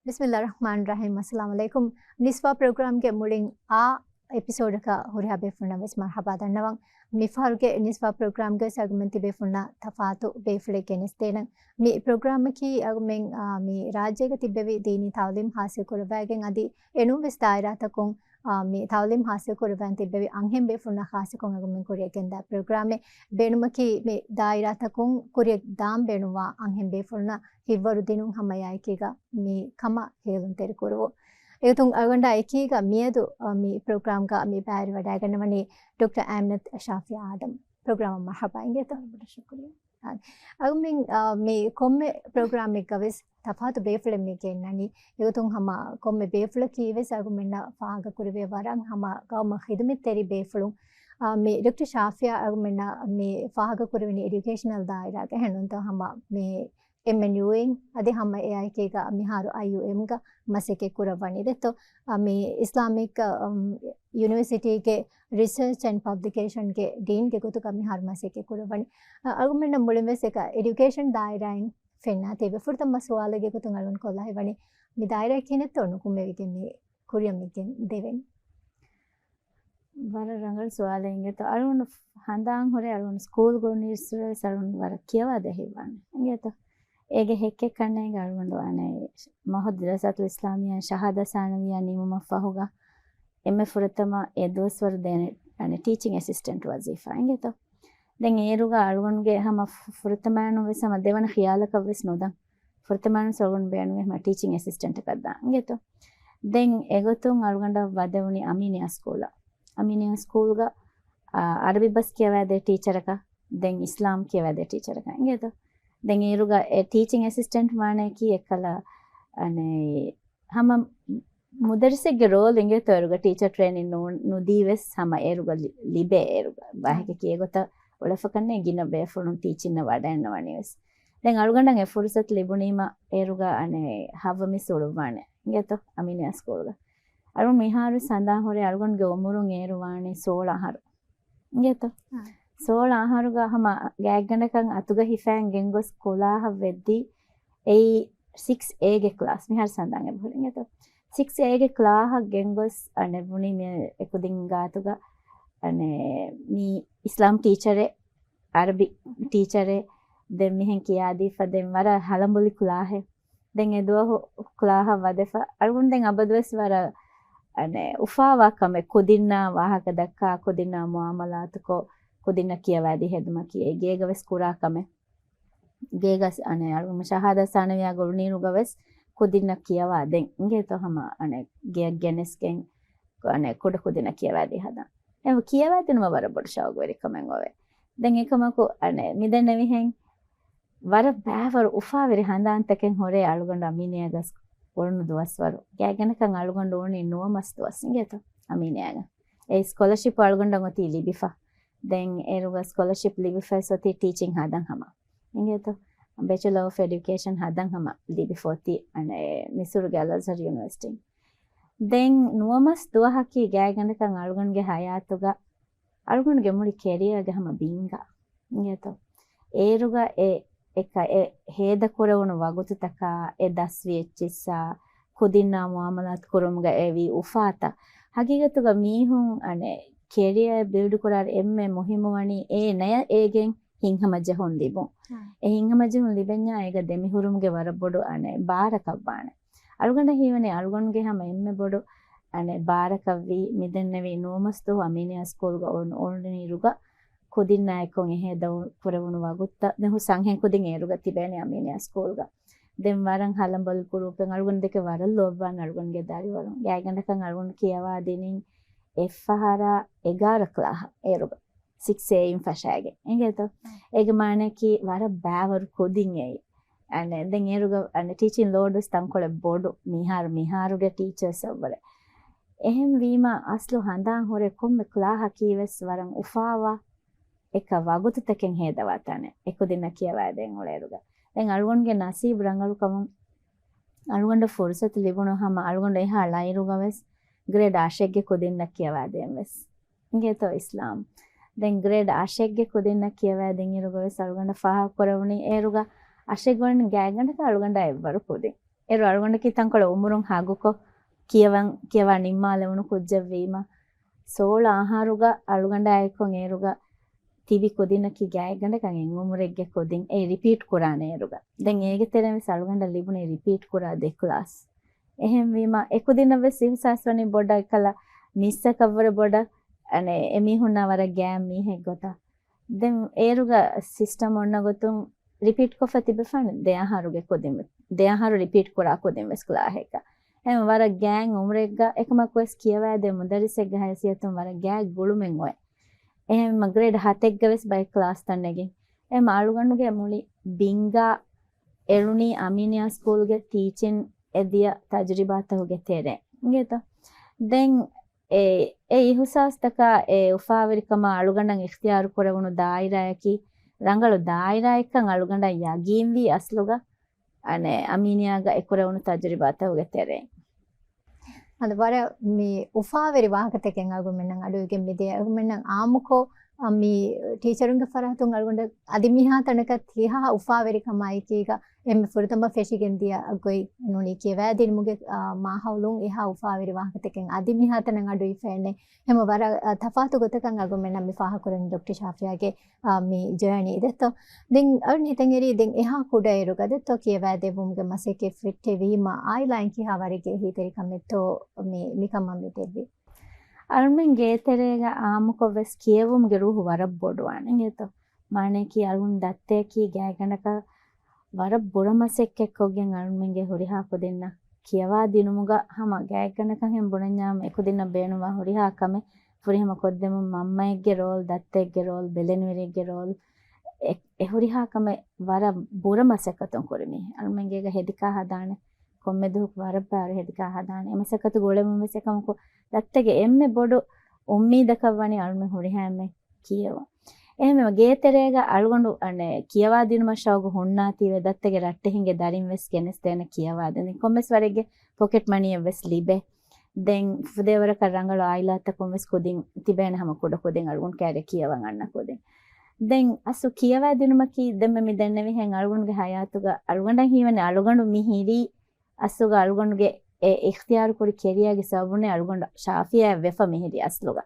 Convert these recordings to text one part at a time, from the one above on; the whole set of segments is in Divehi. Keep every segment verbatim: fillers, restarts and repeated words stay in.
ބިސްމިއްލާހި ރަޙްމާނި ރަޙީމް. އައްސަލާމު ޢަލައިކުމް. ނިސްވާ ޕްރޮގްރާމްގެ މުޅިން އާ އެޕިސޯޑަކަށް ހުރިހާ ބޭފުޅުންނަށް ވެސް މަރްޙަބާ ދަންނަވަން. މިފަހަރުގެ ނިސްވާ ޕްރޮގްރާމްގައި އަޅުގަނޑުމެން ތިބޭފުޅުންނަށް ތަފާތު ބޭފުޅެއް ގެނެސްދޭނަން. މި ޕްރޮގްރާމަކީ އަޅުގަނޑުމެން، އާ، މި ރާއްޖޭގަ ތިއްބެވި ދީނީ ތަޢުލީމް ޙާޞިލް ކުރައްވައިގެން އަދި އެނޫން ވެސް ދާއިރާތަކުން، އާ، މި ތަޢުލީމް ޙާޞިލް ކުރައްވައިގެން ތިއްބެވި އަންހެން ބޭފުޅުންނަށް ޚާއްޞަކޮށް އަޅުގަނޑުމެން ކުރިއަށް ގެންދާ ޕްރޮގްރާމެއް. ބޭނުމަކީ މި ދާއިރާތަކުން ކުރިއަށް ދާން ބޭނުންވާ އަންހެން ބޭފުޅުންނަށް ހިތްވަރު ދިނުން ހަމަ އެއާއެކީގަ މި ކަމަށް ހޭލުންތެރި ކުރުވުން. އެގޮތުން އަޅުގަނޑާ އެކީގަ މިއަދު، އަ، މި ޕްރޮގްރާމްގަ މި ބައިވެރިވަޑައިގަންނަވަނީ ޑޮކްޓަރ އާމިނަތު ޝާފިޔާ އާދަމް. ޕްރޮގްރާމަށް މަރްޙަބާ އިނގޭތޯ. ވަރަށް ބޮޑަށް ޝުކުރިއްޔާ. އަ، އަޅުގަނޑުމެން، އަ، މި ކޮންމެ ޕްރޮގްރާމެއްގަ ވެސް ތަފާތު ބޭފުޅެއް މި ގެންނަނީ. އެގޮތުން ހަމަ ކޮންމެ ބޭފުޅަކީ ވެސް އަޅުގަނޑުމެންނަށް ފާހަގަކުރެވޭ ވަރަށް ހަމަ ގައުމަށް ޚިދުމަތްތެރި ބޭފުޅުން. އާ، މި ޑޮކްޓަރ ޝާފިޔާ އަޅުގަނޑުމެންނަށް މި ފާހަގަކުރެވެނީ އެޑިޔުކޭޝަނަލް ދާއިރާގަ އެހެންނޫންތޯ؟ ހަމަ މި އެމްއެންޔޫއިން އަދި ހަމަ އެއާއެކީގަ މިހާރު އައިޔޫއެމްގަ މަސައްކަތް ކުރައްވަނީ ދެއްތޯ. އާ، މި އިސްލާމިކް، އަ، އުން، ޔުނިވަރސިޓީގެ ރިސަރޗް އެންޑް ޕަބްލިކޭޝަންގެ ޑީންގެ ގޮތުގަ މިހާރު މަސައްކަތް ކުރައްވަނީ. އަ، އަޅުގަނޑުމެންނަށް މުޅިން ވެސް އެކަ އެޑިޔުކޭޝަން ދާއިރާއިން ފެންނާ ތިބެ. ފުރަތަމަ ސުވާލެއްގެ ގޮތުން އަޅުގަނޑު ކޮށްލާ ހިތްވަނީ މި ދާއިރާއަށް ކިހިނެއްތޯ ނުކުމެވިގެން މި ކުރިއަށް މި ގެން ދެވެނީ؟ ވަރަށް ރަނގަޅު ސުވާލެއް އިނގޭތޯ. އަޅުގަނޑު ހަނދާން ހުރޭ އަޅުގަނޑު ސްކޫލް ގުޅުނީއްސުރެ ވެސް އަޅުގަނޑު ވަރަށް ކިޔަވާ ދޭ ހިތްވާނެ އިނގޭތޯ. އޭގެ ހެއްކެއްކަންނޭގެ އަޅުގަނޑު އަނެއް މަހު ދިރާސާތުލް އިސްލާމިއްޔާ ޝަހާދާ ސާނަވިއްޔާ ނިމުމަށް ފަހުގަ އެންމެ ފުރަތަމަ އެ ދުވަސްވަރު ދޭނެ، އަނެއް ޓީޗިން އެސިސްޓެންޓް ވަޒީފާ އިނގޭތޯ. ދެން އޭރުގަ އަޅުގަނޑުގެ ހަމަ ފު-، ފުރަތަމައިނު ވެސް ހަމަ ދެވަނަ ޚިޔާލަކަށް ވެސް ނުދަން. ފުރަތަމައިނު ވެސް އަޅުގަނޑު ބޭނުމޭ ހަމަ ޓީޗިން އެސިސްޓެންޓަކަށް ދާން އިނގޭތޯ. ދެން އެގޮތުން އަޅުގަނޑަށް ވަދެވުނީ އަމީނިއާ ސްކޫލަށް. އަމީނިއާ ސްކޫލްގަ، އާ، އަރަބި ބަސް ކިޔަވާދޭ ޓީޗަރަކަށް، ދެން އިސްލާމް ކިޔަވާދޭ ޓީޗަރަކަށް އިނގޭތޯ. ދެން އޭރުގަ އެ ޓީޗިން އެސިސްޓެންޓް ވާނެކީ އެއްކަލަ، އަނެއް، ހަމަ މުދައްރިސެއްގެ ރޯލް އިނގޭތޯ އޭރުގަ ޓީޗަރ ޓްރޭނިން ނޫ-، ނުދީ ވެސް ހަމަ އޭރުގަ ލި-، ލިބޭ އޭރުގަ. ވާހަކަކީ އެގޮތަށް އުޅެފަކަންނޭ ގިނަ ބޭފުޅުން ޓީޗިންއަށް ވަޑައިންނަވަނީ ވެސް. ދެން އަޅުގަނޑަށް އެ ފުރުސަތު ލިބުނީމަ އޭރުގަ އަނެއް ހައްވަ މިސް އުޅުއްވާނެ އިނގޭތޯ އަމީނިއާ ސްކޫލްގަ. އަޅުން މިހާރު ހަނދާން ހުރޭ އަޅުގަނޑުގެ އުމުރުން އޭރު ވާނީ ސޯޅަ އަހަރު. އިނގޭތޯ؟ އާ. ސޯޅަ އަހަރުގަ ހަމަ ގާތްގަނޑަކަށް އަތުގަ ހިފައިން ގެންގޮސް ކުލާހަށް ވެއްދީ އެއީ ސިކްސް އޭގެ ކްލާސް. މިހާރު ހަނދާން އެބަހުރި އިނގޭތޯ؟ ސިކްސް އޭގެ ކްލާހަށް ގެންގޮސް އަނެއް ވުނީ މި އެކުދިން ގާތުގަ އަނެއް މި އިސްލާމް ޓީޗަރެއް، އަރަބި ޓީޗަރެއް، ދެން މިހެން ކިޔާދީފަ ދެން ވަރަށް ހަލަނބުލި ކުލާހެއް. ދެން އެ ދުވަހު ކްލާހަށް ވަދެފަ އަޅުގަނޑު ދެން އަބަދުވެސް ވަރަށް، އަނެއް، އުފާވާ ކަމެއް ކުދިންނާ ވާހަކަ ދައްކާ، ކުދިންނާ މުއާމަލާތުކޮށް، ކުދިންނަށް ކިޔަވާދީ ހެދުމަކީ އެ ގޭގަ ވެސް ކުރާ ކަމެއް. ގޭގަ އަނެއް، އަޅުގަނޑު ޝަހާދާ ސާނަވިއްޔާގަ އުޅުނީރުގަ ވެސް ކުދިންނަށް ކިޔަވާ ދެން އިނގޭތޯ ހަމަ އަނެއް ގެއަށް ގެނެސްގެން އަނެއް ކުޑަ ކުދިންނަށް ކިޔަވާދީ ހަދަން. އެ ކިޔަވާދިނުމަށް ވަރަށް ބޮޑު ޝައުގުވެރިކަމެއް އޮވޭ. ދެން އެކަމަކު އަނެއް މިދެންނެވިހެން ވަރަށް ބައިވަރު އުފާވެރި ހަނދާންތަކެއް ހުރޭ އަޅުގަނޑު އަމީނިއާގަ އުޅުނު ދުވަސްވަރު. ގާތްގަނޑަކަށް އަޅުގަނޑު އުޅުނީ ނުވަ މަސް ދުވަސް އިނގޭތޯ އަމީނިއާގަ. އެ ސްކޮލަޝިޕް އަޅުގަނޑަށް އޮތީ ލިބިފަ. ދެން އޭރުގަ ސްކޮލަޝިޕް ލިބިފައި އޮތީ ޓީޗިން ހަދަން ހަމަ. އިނގޭތޯ؟ ބެޗެލަ އޮފް އެޑިއުކޭޝަން ހަދަން ހަމަ ލިބިފަ އޮތީ އަނެއް މިސުރުގެ އަލްއަޒްހަރު ޔުނިވަރސިޓީން. ދެން ނުވަ މަސް ދުވަހަކީ ގާތްގަނޑަކަށް އަޅުގަނޑުގެ ހަޔާތުގަ އަޅުގަނޑުގެ މުޅި ކެރިއަރގެ ހަމަ ބިންގާ އިނގޭތޯ؟ އޭރުގަ އެ އެކަ އެ ހޭދަކުރެވުނު ވަގުތުތަކާ، އެ ދަސްވި އެއްޗިއްސާ، ކުދިންނާ މުއާމަލާތު ކުރުމުގަ އެވީ އުފާތައް. ހަގީގަތުގަ މީހުން އަނެއް ކެރިއަރ ބިލްޑް ކުރާ އެންމެ މުހިއްމު ވަނީ އޭނަޔަށް އޭގެން ހިތްހަމަޖެހުން ލިބުން. އާ. އެ ހިތްހަމަޖެހުން ލިބެންޏާ އޭގަ ދެމިހުރުމުގެ ވަރަށް ބޮޑު އަނެއް ބާރަކަށްވާނެ. އަޅުގަނޑަށް ހީވަނީ އަޅުގަނޑުގެ ހަމަ އެންމެ ބޮޑު އަނެއް ބާރަކަށްވީ މިދެންނެވި ނުވަ މަސް ދުވަހު އަމީނިއާ ސްކޫލްގަ އުޅު-، އުޅުނުއިރުގަ ކުދިންނާއެކު އެހޭ ދައު ކުރެވުނު ވަގުތުތައް ދެން ހުސް އަންހެން ކުދިން އޭރުގަ ތިބޭނެ އަމީނިއާ ސްކޫލްގަ. ދެން ވަރަށް ހަލަނބަލު ގްރޫޕެއް އަޅުގަނޑު ދެކެ ވަރަށް ލޯބިވާން އަޅުގަނޑުގެ ދަރިވަރުން. ގާތްގަނޑަކަށް އަޅުގަނޑު ކިޔަވާދިނިން އެއްފަހަރާ އެގާރަ ކްލާހަށް އޭރުގަ. ސިކްސް އޭއިން ފަށާގެން. އިނގޭތޯ؟ އޭގެ މާނައަކީ ވަރަށް ބައިވަރު ކުދިން އެއީ. އަނެއް ދެން އޭރުގަ އަނެއް ޓީޗިން ލޯޑް ވެސް ތަންކޮޅެއް ބޮޑު މިހާރު، މިހާރުގެ ޓީޗަރސް އަށްވުރެ. އެހެންވީމަ އަސްލު ހަނދާން ހުރެ ކޮންމެ ކްލާހަކީ ވެސް ވަރަށް އުފާވާ އެކަ ވަގުތުތަކެއް ހޭދަވާ ތަނެއް އެކުދިންނަށް ކިޔަވާދޭން އުޅޭރުގަ. ދެން އަޅުގަނޑުގެ ނަސީބު ރަނގަޅު ކަމުން އަޅުގަނޑަށް ފުރުސަތު ލިބުނު ހަމަ އަޅުގަނޑު އެހާ ޅައިރުގަ ވެސް ގްރޭޑް އަށެއްގެ ކުދިންނަށް ކިޔަވާދޭން ވެސް. އިނގޭތޯ އިސްލާމް. ދެން ގްރޭޑް އަށެއްގެ ކުދިންނަށް ކިޔަވައިދިންއިރުގަ ވެސް އަޅުގަނޑަށް ފާހަގަކުރެވުނީ އޭރުގަ އަށެއް ގޮނޑި ގާތްގަނޑަކަށް އަޅުގަނޑާ އެއްވަރު ކުދިން. އޭރު އަޅުގަނޑަކީ ތަންކޮޅެއް އުމުރުން ހަގުކޮށް ކިޔަވަން، ކިޔަވާ ނިންމާލެވުނު ކުއްޖެއްވީމަ، ސޯޅަ އަހަރުގަ އަޅުގަނޑާއެކު އޭރުގަ ތިބި ކުދިންނަކީ ގާތްގަނޑަކަށް އެއް އުމުރެއްގެ ކުދިން އެ ރިޕީޓް ކުރާނެ އޭރުގަ. ދެން އޭގެ ތެރެއިން ވެސް އަޅުގަނޑަށް ލިބުނީ ރިޕީޓް ކުރާ ދެ ކްލާސް. އެހެންވީމަ، އެކުދިންނަށް ވެސް އިހުސާސް ވަނީ ބޮޑަށް އެކަލަ މިސްއަކަށްވުރެ ބޮޑަށް، އަނެއް އެމީހުންނާ ވަރަށް ގާތް މީހެއް ގޮތަށް. ދެން އޭރުގަ ސިސްޓަމް އޮންނަ ގޮތުން ރިޕީޓް ކޮށްފަ ތިބެފާނެ ދެ އަހަރުގެ ކުދިން، ދެ އަހަރު ރިޕީޓް ކުރާ ކުދިން ވެސް ކްލާހެއްގަ. އެހެން ވަރަށް ގާތް އުމުރެއްގަ އެކަމަކު ވެސް ކިޔަވާދޭ މުދައްރިސެއްގެ ހައިސިއްޔަތުން ވަރަށް ގާތް ގުޅުމެއް އޮތް. އެހެން ގްރޭޑް ހަތެއްގަ ވެސް ބައެއް ކްލާސްތައް ނެގިން. އެހެން އަޅުގަނޑުގެ މުޅި ބިންގާ އެޅުނީ އަމީނިއާ ސްކޫލްގެ ޓީޗިން އެ ދިޔަ ތަޖުރިބާތަކުގެ ތެރޭ. އިނގޭތޯ؟ ދެން އެ، އެ އިހުސާސްތަކާ އެ އުފާވެރިކަމާ އަޅުގަނޑަށް އިޚްތިޔާރު ކުރެވުނު ދާއިރާއަކީ ރަނގަޅު ދާއިރާއެއްކަން އަޅުގަނޑަށް ޔަގީންވީ އަސްލުގަ، އަނެއް އަމީނިއާގަ އެ ކުރެވުނު ތަޖުރިބާތަކުގެ ތެރެއިން. އަދި ވަރަށް މި އުފާވެރި ވާހަކަތަކެއް އަޅުގަނޑުމެންނަށް އަޑުއިވިގެން މިދިޔަ. އަޅުގަނޑުމެންނަށް އާއްމުކޮށް، އަ، މި ޓީޗަރުންގެ ފަރާތުން އަޅުގަނޑަށް އަދި މިހާތަނަކަށް ތިހާ އުފާވެރިކަމާއެކީގަ އެންމެ ފުރަތަމަ ފެށިގެން ދިޔަ ގޮތް ނޫނީ ކިޔަވާދިނުމުގެ، އާ، މާހައުލުން އެހާ އުފާވެރި ވާހަކަތަކެއް އަދި މިހާތަނަށް އަޑުއިވިފައެއް ނެތް. ހަމަ ވަރަށް، އާ، ތަފާތު ގޮތަކަށް އަޅުގަނޑުމެންނަށް މި ފާހަގަކުރަނީ ޑޮކްޓަރ ޝާފިޔާގެ، އާ، މި ޖާނީ ދެއްތޯ. ދެން އަޅުން ހިތަށް އެރީ ދެން އެހާ ކުޑައިރުގަ ދެއްތޯ ކިޔަވާދެއްވުމުގެ މަސައްކަތް ފެއްޓެވީމަ އާއިލާއިން ކިހާ ވަރެއްގެ އެހީތެރިކަމެއްތޯ މި، މިކަމަށް މި ދެއްވީ. އަޅުމެން ގޭތެރޭގަ އާއްމުކޮށް ވެސް ކިޔެވުމުގެ ރޫހު ވަރަށް ބޮޑުވާނެ އިނގޭތޯ. މާނައަކީ އަޅުން ދައްތައަކީ ގާތްގަނޑަކަށް ވަރަށް ބުރަ މަސައްކަތްކޮށްގެން އަޅުމެންގެ ހުރިހާ ކުދިންނަށް ކިޔަވާ ދިނުމުގަ ހަމަ ގާތްގަނޑަކަށް އެހެން ބުނަންޏާމު އެކުދިންނަށް ބޭނުންވާ ހުރިހާ ކަމެއް ފުރިހަމަ ކޮށްދެމުން މަންމައެއްގެ ރޯލް، ދައްތައެއްގެ ރޯލް، ބެލެނިވެރިއެއްގެ ރޯލް، އެ، އެ ހުރިހާ ކަމެއް ވަރަށް ބުރަ މަސައްކަތުން ކުރި މީހެއް. އަޅުމެން ގޭގަ ހެދިކާ ހަދާނެ، ކޮންމެ ދުވަހަކު ވަރަށް ބާރު ހެދިކާ ހަދާނެ. އެ މަސައްކަތު ގުޅެމުން ވެސް އެކަމަކު ދައްތަގެ އެންމެ ބޮޑު އުއްމީދަކަށް ވަނީ އަޅުމެން ހުރިހާ އެންމެ ކިޔެވުން. އެހެންވީމަ ގޭތެރޭގަ އަޅުގަނޑު އަނެއް ކިޔަވާ ދިނުމަށް ޝައުގު ހުންނާތީވެ ދައްތަގެ ރައްޓެހިންގެ ދަރިން ވެސް ގެނެސްދޭނެ ކިޔަވާ ދިނުން. ކޮންމެސް ވަރެއްގެ ޕޮކެޓް މަނީއެއް ވެސް ލިބޭ. ދެން ފުދޭވަރަކަށް ރަނގަޅު އާއިލާތަކުން ވެސް ކުދިން ތިބޭނެ ހަމަ ކުޑަ ކުދިން އަޅުގަނޑު ކައިރި ކިޔަވަން އަންނަ ކުދިން. ދެން އަސްލު ކިޔަވާ ދިނުމަކީ ދެންމެ މި ދެންނެވިހެން އަޅުގަނޑުގެ ހަޔާތުގަ އަޅުގަނޑަށް ހީވަނީ އަޅުގަނޑު މި ހިރީ އަސްލުގަ އަޅުގަނޑުގެ އެ އިޚްތިޔާރު ކުރި ކެރިއާގެ ސަބަބުން އަޅުގަނޑު ޝާފިޔާއަށް ވެފަ މިހިރީ އަސްލުގަ.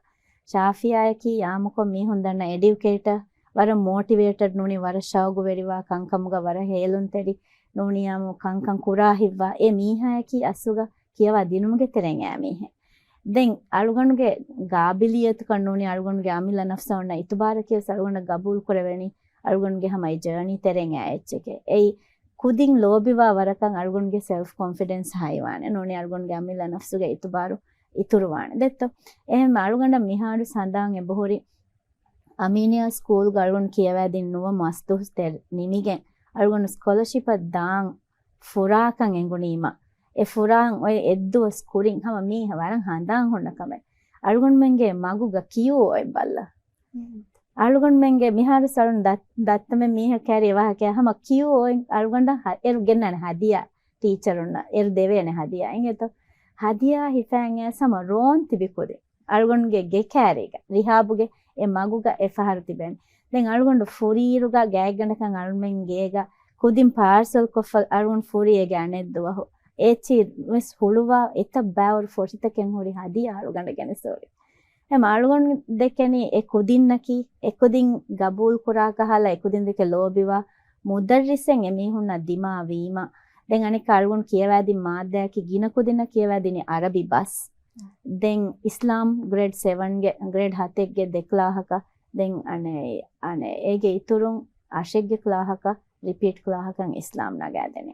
ޝާފިޔާއަކީ އާއްމުކޮށް މީހުން ދަންނަ އެޑިއުކޭޓަ، ވަރަށް މޯޓިވޭޓަޑް ނޫނީ ވަރަށް ޝައުގުވެރިވާ ކަންކަމުގަ ވަރަށް ހޭލުންތެރި ނޫނީ އާއްމު ކަންކަން ކުރާ ހިތްވާ އެ މީހާއަކީ އަސްލުގަ ކިޔަވާ ދިނުމުގެ ތެރެއިން އައި މީހެއް. ދެން އަޅުގަނޑުގެ ގާބިލިއްޔަތުކަން ނޫނީ އަޅުގަނޑުގެ އަމިއްލަ ނަފްސަށް އޮންނަ އިތުބާރަކީ ވެސް އަޅުގަނޑަށް ގަބޫލު ކުރެވެނީ އަޅުގަނޑުގެ ހަމަ އެ ޖާނީ ތެރެއިން އައި އެއްޗެކޭ. އެއީ ކުދިން ލޯބިވާ ވަރަކަށް އަޅުގަނޑުގެ ސެލްފް ކޮންފިޑެންސް ހައިވާނެ. ނޫނީ އަޅުގަނޑުގެ އަމިއްލަ ނަފްސުގެ އިތުބާރު އިތުރުވާނެ. ދެއްތޯ؟ އެހެން އަޅުގަނޑަށް މިހާރު ސަނދާން އެބަހުރި އަމީނިއާ ސްކޫލްގަ އަޅުގަނޑު ކިޔަވާދިން ނުވަ މަސްދުވަސް ތެރެ ނިމިގެން އަޅުގަނޑު ސްކޮލަޝިޕަށް ދާން ފުރާކަން އެނގުނީމަ، އެ ފުރާން އޮތް އެއްދުވަސް ކުރިން ހަމަ މީހަ ވަރަށް ހަނދާން ހުންނަ ކަމެއް. އަޅުގަނޑުމެންގެ މަގުގަ ކިޔޫ އޮތް ބައްލަ. އަޅުގަނޑުމެންގެ މިހާރު ސަޅުން ދަ-، ދައްތަމެ މީހަކަށް ކައިރި އެވާހަކަ ހަމަ ކިޔޫ އޮތް އަޅުގަނޑަށް ހަ-، އޭރު ގެންނާނެ ހަދިޔާ ޓީޗަރުންނަށް، އޭރު ދެވޭނެ ހަދިޔާ. އިނގޭތޯ؟ ހަދިޔާ ހިފައިން އައިސް ހަމަ ރޯން ތިބި ކުދިން. އަޅުގަނޑުގެ ގެ ކައިރީގަ، ރިހާބުގެ އެ މަގުގަ އެ ފަހަރު ތިބެން. ދެން އަޅުގަނޑު ފުރިއިރުގަ ގާތްގަނޑަކަށް އަޅުމެން ގޭގަ ކުދިން ޕާރސަލް ކޮށްފަ އަޅުގަނޑު ފުރި އޭގެ އަނެއް ދުވަހު. އޭޗި ވެސް ހުޅުވާ އެތައް ބާވަރު ފޮށިތަކެއް ހުރި ހަދިޔާ އަޅުގަނޑަށް ގެނެސްހުރި. އެމަ އަޅުގަނޑު ދެކެނީ އެ ކުދިންނަކީ، އެ ކުދިން ގަބޫލު ކުރާ ކަހަލަ، އެ ކުދިން ދެކެ ލޯބިވާ މުދައްރިސެއް އެމީހުންނަށް ދިމާވީމަ، ދެން އަނެއްކާ އަޅުގަނޑު ކިޔަވާދިން މާއްދާއަކީ ގިނަ ކުދިންނަށް ކިޔަވާދިނީ އަރަބި ބަސް. ދެން އިސްލާމް ގްރޭޑް ސެވަންގެ، ގްރޭޑް ހަތެއްގެ ދެ ކްލާހަކަށް، ދެން އަނެއް، އަނެއް އޭގެ އިތުރުން އަށެއްގެ ކްލާހަކަށް، ރިޕީޓް ކްލާހަކަށް އިސްލާމް ނަގާދެނީ.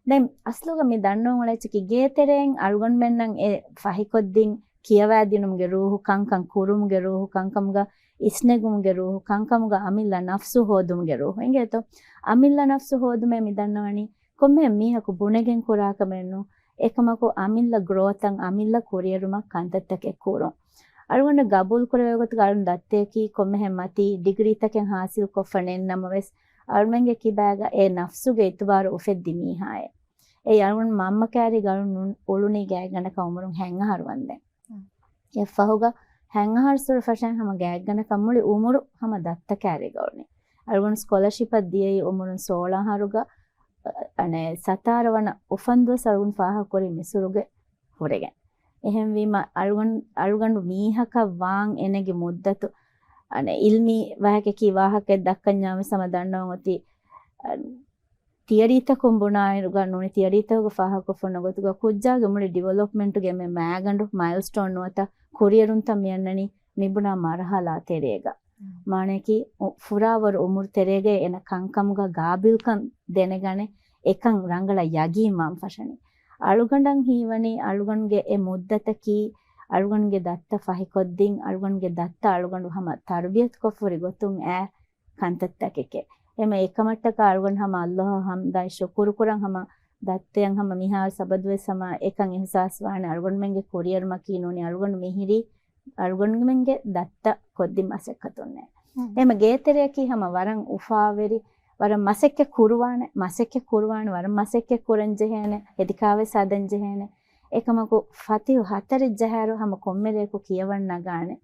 ދެން އަސްލުގަ މި ދަންނަވަން އުޅޭ އެއްޗަކީ ގޭތެރެއިން އަޅުގަނޑުމެންނަށް އެ ފަހިކޮށްދިން ކިޔަވާދިނުމުގެ ރޫހު، ކަންކަން ކުރުމުގެ ރޫހު، ކަންކަމުގަ އިސްނެގުމުގެ ރޫހު، ކަންކަމުގަ އަމިއްލަ ނަފްސު ހޯދުމުގެ ރޫހު. އިނގޭތޯ؟ އަމިއްލަ ނަފްސު ހޯދުމޭ މި ދަންނަވަނީ ކޮންމެ މީހަކު ބުނެގެން ކުރާ ކަމެއް ނޫން. އެކަމަކު އަމިއްލަ ގްރޯތަށް، އަމިއްލަ ކުރިއެރުމަށް ކަންތައްތަކެއް ކުރުން. އަޅުގަނޑަށް ގަބޫލު ކުރެވޭ ގޮތުގަ އަޅުން ދައްތައަކީ ކޮންމެހެން މަތީ ޑިގްރީތަކެއް ހާސިލް ކޮށްފަ ނެތް ނަމަވެސް، އަޅުމެންގެ ކިބާގަ އެ ނަފްސުގެ އިތުބާރު އުފެއްދި މީހާއެއް. އެއީ އަޅުގަނޑު މަންމަ ކައިރީގަ އަޅުން އުޅުނީ ގާތްގަނޑަކަށް އުމުރުން ހަތް އަހަރު ވަންދެން. އެ ފަހުގަ ހަތް އަހަރު ސުރު ފަށަން ހަމަ ގާތްގަނޑަކަށް މުޅި އުމުރު ހަމަ ދައްތަ ކައިރީގަ އުޅުނީ. އަޅުގަނޑު ސްކޮލަޝިޕަށް ދިޔައީ އުމުރުން ސޯޅަ އަހަރުގަ. އަނެއް ސަތާރަ ވަނަ އުފަންދުވަސް އަޅުގަނޑު ފާހަގަކުރީ މިސުރުގެ ހުރެގެން. އެހެންވީމަ އަޅުގަނޑު، އަޅުގަނޑު މީހަކަށް ވާން އޭނަގެ މުއްދަތު، އަނެއް އިލްމީ ވާހަކައަކީ ވާހަކައެއް ދައްކަންޏާ ވެސް ހަމަ ދަންނަވަން އޮތީ، އަނެއް ތިއަރީތަކުން ބުނާއިރުގަ ނޫނީ ތިއަރީތަކުގަ ފާހަގަކޮށްފަ ނުގޮތުގަ ކުއްޖާގެ މުޅި ޑިވެލޮޕްމެންޓުގެ އެންމެ މައިގަނޑު މައިލްސްޓޯން ނުވަތަ ކުރިއެރުންތައް މިއަންނަނީ މިބުނާ މަރުހަލާ ތެރޭގަ. މާނަޔަކީ އު-، ފުރާވަރު އުމުރު ތެރޭގަ އޭނަ ކަންކަމުގަ ގާބިލްކަން ދެނެގަނެ، އެކަން ރަނގަޅަށް ޔަގީންވާން ފަށަނީ. އަޅުގަނޑަށް ހީވަނީ އަޅުގަނޑުގެ އެ މުއްދަތަކީ އަޅުގަނޑުގެ ދައްތަ ފަހިކޮށްދިން، އަޅުގަނޑުގެ ދައްތަ އަޅުގަނޑު ހަމަ ތަރުބިޔަތުކޮށްފަ ހުރި ގޮތުން އައި ކަންތައްތަކެކޭ. އެމަ އެކަމަށްޓަކާ އަޅުގަނޑު ހަމަ އައްލާހަށް ހަމްދާއި ޝުކުރު ކުރަން ހަމަ ދައްތަޔަށް ހަމަ މިހާރު ސަބަދުވެސް ހަމަ އެކަން އިހުސާސް ވާނެ އަޅުގަނޑުމެންގެ ކުރިއެރުމަކީ ނޫނީ އަޅުގަނޑު މިހިރީ އަޅުގަނޑުމެންގެ ދައްތަ ކޮށްދިން މަސައްކަތުންނޭ. އެމަ ގޭތެރެއަކީ ހަމަ ވަރަށް އުފާވެރި، ވަރަށް މަސައްކަތް ކުރުވާނެ، މަސައްކަތް ކުރުވާނެ، ވަރަށް މަސައްކަތް ކުރަން ޖެހޭނެ، ހެދިކާވެސް ހަދަން ޖެހޭނެ. އެކަމަކު ފަތިހު ހަތަރެއް ޖަހާއިރު ހަމަ ކޮންމެ ރެޔަކު ކިޔަވަން ނަގާނެ.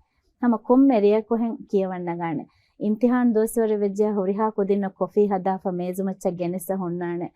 ހަމަ ކޮންމެ ރެޔަކުހެން ކިޔަވަން ނަގާނެ. އިމްތިހާން ދުވަސްވަރެއް ވެއްޖެޔާ ހުރިހާ ކުދިންނަށް ކޮފީ ހަދާފަ މޭޒުމައްޗަށް ގެނެއްސަ ހުންނާނެ.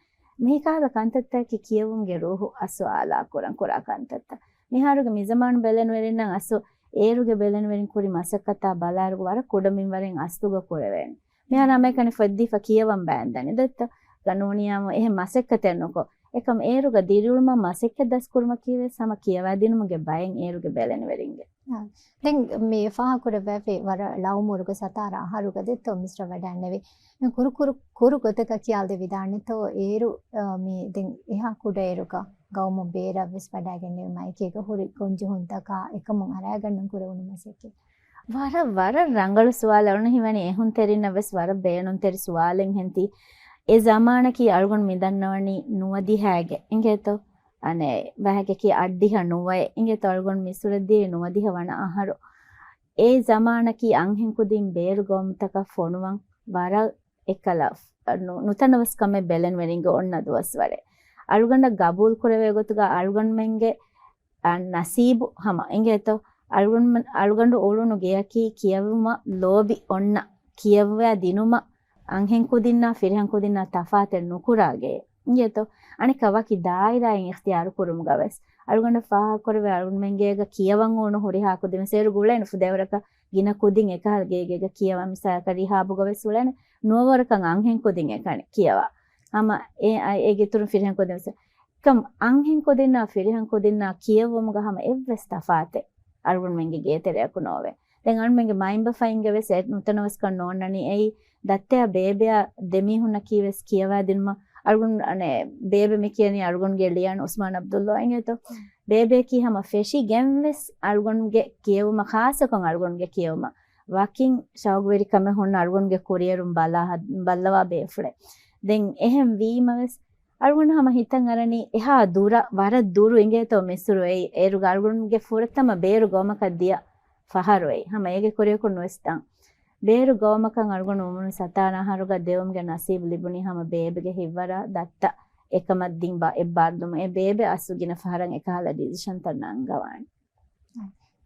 މިކަހަލަ ކަންތައްތަކަކީ ކިޔެވުމުގެ ރޫހު އަސް އާލާ ކުރަން ކުރާ ކަންތައްތައް. މިހާރުގެ މިޒަމާނު ބެލެނިވެރިންނަށް އަސްލު އޭރުގެ ބެލެނިވެރިން ކުރި މަސައްކަތާ ބަލާއިރު ވަރަށް ކުޑަ މިންވަރެއް އަސްލުގަ ކުރެވޭނެ. މިހާރު ހަމައެކަނި ފޮތްދީފަ ކިޔަވަން ބައިންދަނީ. ދޮއްތަ ގަނޫނިއާމު އެހެން މަސައްކަތެއް ނުކޮށް. އެކަމް އޭރުގަ ދިރިއުޅުމަށް މަސައްކަތް ދަސްކުރުމަކީވެސް ހަމަ ކިޔަވާދިނުމުގެ ބައެއް އޭރުގެ ބެލެނިވެރިންގެ. އާ، ދެން މި ފާހަގަކުރެއްވައިފި ވަރަށް ޅައުމުރުގެ ސަތާރަ އަހަރުގަ ދެއްތޯ މިސްޓަ ވަޑައިންނެވި. މި ކުރު ކުރު، ކުރު ގޮތަކަށް ކިޔާލަދެވިދާނެތޯ އޭރު، އާ، މި ދެން އެހާ ކުޑައިރުގަ ގައުމު ބޭރަށްވެސް ވަޑައިގެންނެވި މައިކޭގަ ހުރި ގޮންޖެހުންތަކާ އެކަމުން އަރައިގަންނަން ކުރެވުނު މަސައްކަތް. ވަރަށް، ވަރަށް ރަނގަޅު ސުވާލެއް. އަޅުގަނޑަށް ހީވަނީ އެހުންތެރިންނަށް ވެސް ވަރަށް ބޭނުންތެރި ސުވާލެއްހެންތީ. އެ ޒަމާނަކީ އަޅުގަނޑު މިދަންނަވަނީ ނުވަދިހައިގެ އިނގޭތޯ؟ އަނެއް ވަހަކަކީ އަށްޑިހަ ނުވައެއް އިނގޭތޯ؟ އަޅުގަނޑު މިސުރަށް ދިޔައީ ނުވަދިހަ ވަނަ އަހަރު. އެ ޒަމާނަކީ އަންހެން ކުދިން ބޭރު ގައުމުތަކަށް ފޮނުވަން ވަރަށް އެއްކަލަ ނު-، ނުތަނަވަސްކަމެއް ބެލެނިވެރިންގެ އޮންނަ ދުވަސްވަރެއް. އަޅުގަނޑަށް ގަބޫލު ކުރެވޭ ގޮތުގަ އަޅުގަނޑުމެންގެ އަ، ނަސީބު ހަމަ އިނގޭތޯ؟ އަޅުގަނޑު، އަޅުގަނޑު އުޅުނު ގެއަކީ ކިޔެވުމަށް ލޯބި އޮންނަ، ކިޔެވާ ދިނުމަށް އަންހެން ކުދިންނާ ފިރިހެން ކުދިންނާ ތަފާތެއް ނުކުރާ ގެއެއް އިނގޭތޯ؟ އަނެއްކާ ވަކި ދާއިރާއެއް އިޚްތިޔާރު ކުރުމުގަ ވެސް އަޅުގަނޑަށް ފާހަގަކުރެވޭ އަޅުގަނޑުމެން ގޭގަ ކިޔަވަން އުޅުނު ހުރިހާ ކުދިން ވެސް އޭރު ގުޅޭނެ ފުދޭވަރަކަށް ގިނަ ކުދިން އެކަހަލަ ގޭގޭގަ ކިޔަވާ މިސާލަކަށް ރިހާބުގަ ވެސް އުޅޭނެ ނުވަވަރަކަށް އަންހެން ކުދިން އެކަނި ކިޔަވާ. ހަމަ އެ، އަ، އޭގެ އިތުރުން ފިރިހެން ކުދިން ވެސް ކަމް އަންހެން ކުދިންނާ ފިރިހެން ކުދިންނާ ކިޔެވުމުގަ ހަމަ އެއްވެސް ތަފާތެއް އަޅުގަނޑުމެންގެ ގޭތެރެއަކު ނޯވޭ. ދެން އަޅުގަނޑުމެންގެ މައިންބަފައިންގެ ވެސް އެ ނުތަނަވަސްކަން ނޯންނަނީ. އެއީ ދައްތަޔާ ބޭބެއާ ދެމީހުންނަކީ ވެސް ކިޔަވާދިނުމަށް އަޅުގަނޑު، އަނެއް، ބޭބެ މި ކިޔަނީ އަޅުގަނޑުގެ ލިޔާން އުސްމާން އަބްދުﷲ އިނގޭތޯ؟ ބޭބެއަކީ ހަމަ ފެށިގެން ވެސް އަޅުގަނޑުގެ ކިޔެވުމަށް، ޚާއްޞަކޮށް އަޅުގަނޑުގެ ކިޔެވުމަށް ވަކިން ޝައުގުވެރިކަމެއް ހުންނަ އަޅުގަނޑުގެ ކުރިއެރުން ބަލާ، ބައްލަވާ ބޭފުޅެއް. ދެން އެހެން ވީމަ ވެސް އަޅުގަނޑު ހަމަ ހިތަށް އަރަނީ އެހާ ދުރަށް، ވަރަށް ދުރު އިނގޭތޯ މިސުރު އެއީ. އޭރުގަ އަޅުގަނޑުގެ ފުރަތަމަ ބޭރު ގައުމަކަށް ދިޔަ ފަހަރު އެއީ. ހަމަ އޭގެ ކުރިއަކުން ނުވެސް ދާން. ބޭރު ގައުމަކަށް އަޅުގަނޑު އުމުރުން ސަތާރަ އަހަރުގަ ދެވުމުގެ ނަސީބު ލިބުނީ ހަމަ ބޭބެގެ ހިތްވަރާ ދައްތަ އެކަމަށް ދިން ބަ-، އެއްބާރުލުމުން. އެ ބޭބެ އަސްލު ގިނަ ފަހަރަށް އެކަހަލަ ޑިސިޝަންތައް ނަންގަވާނެ.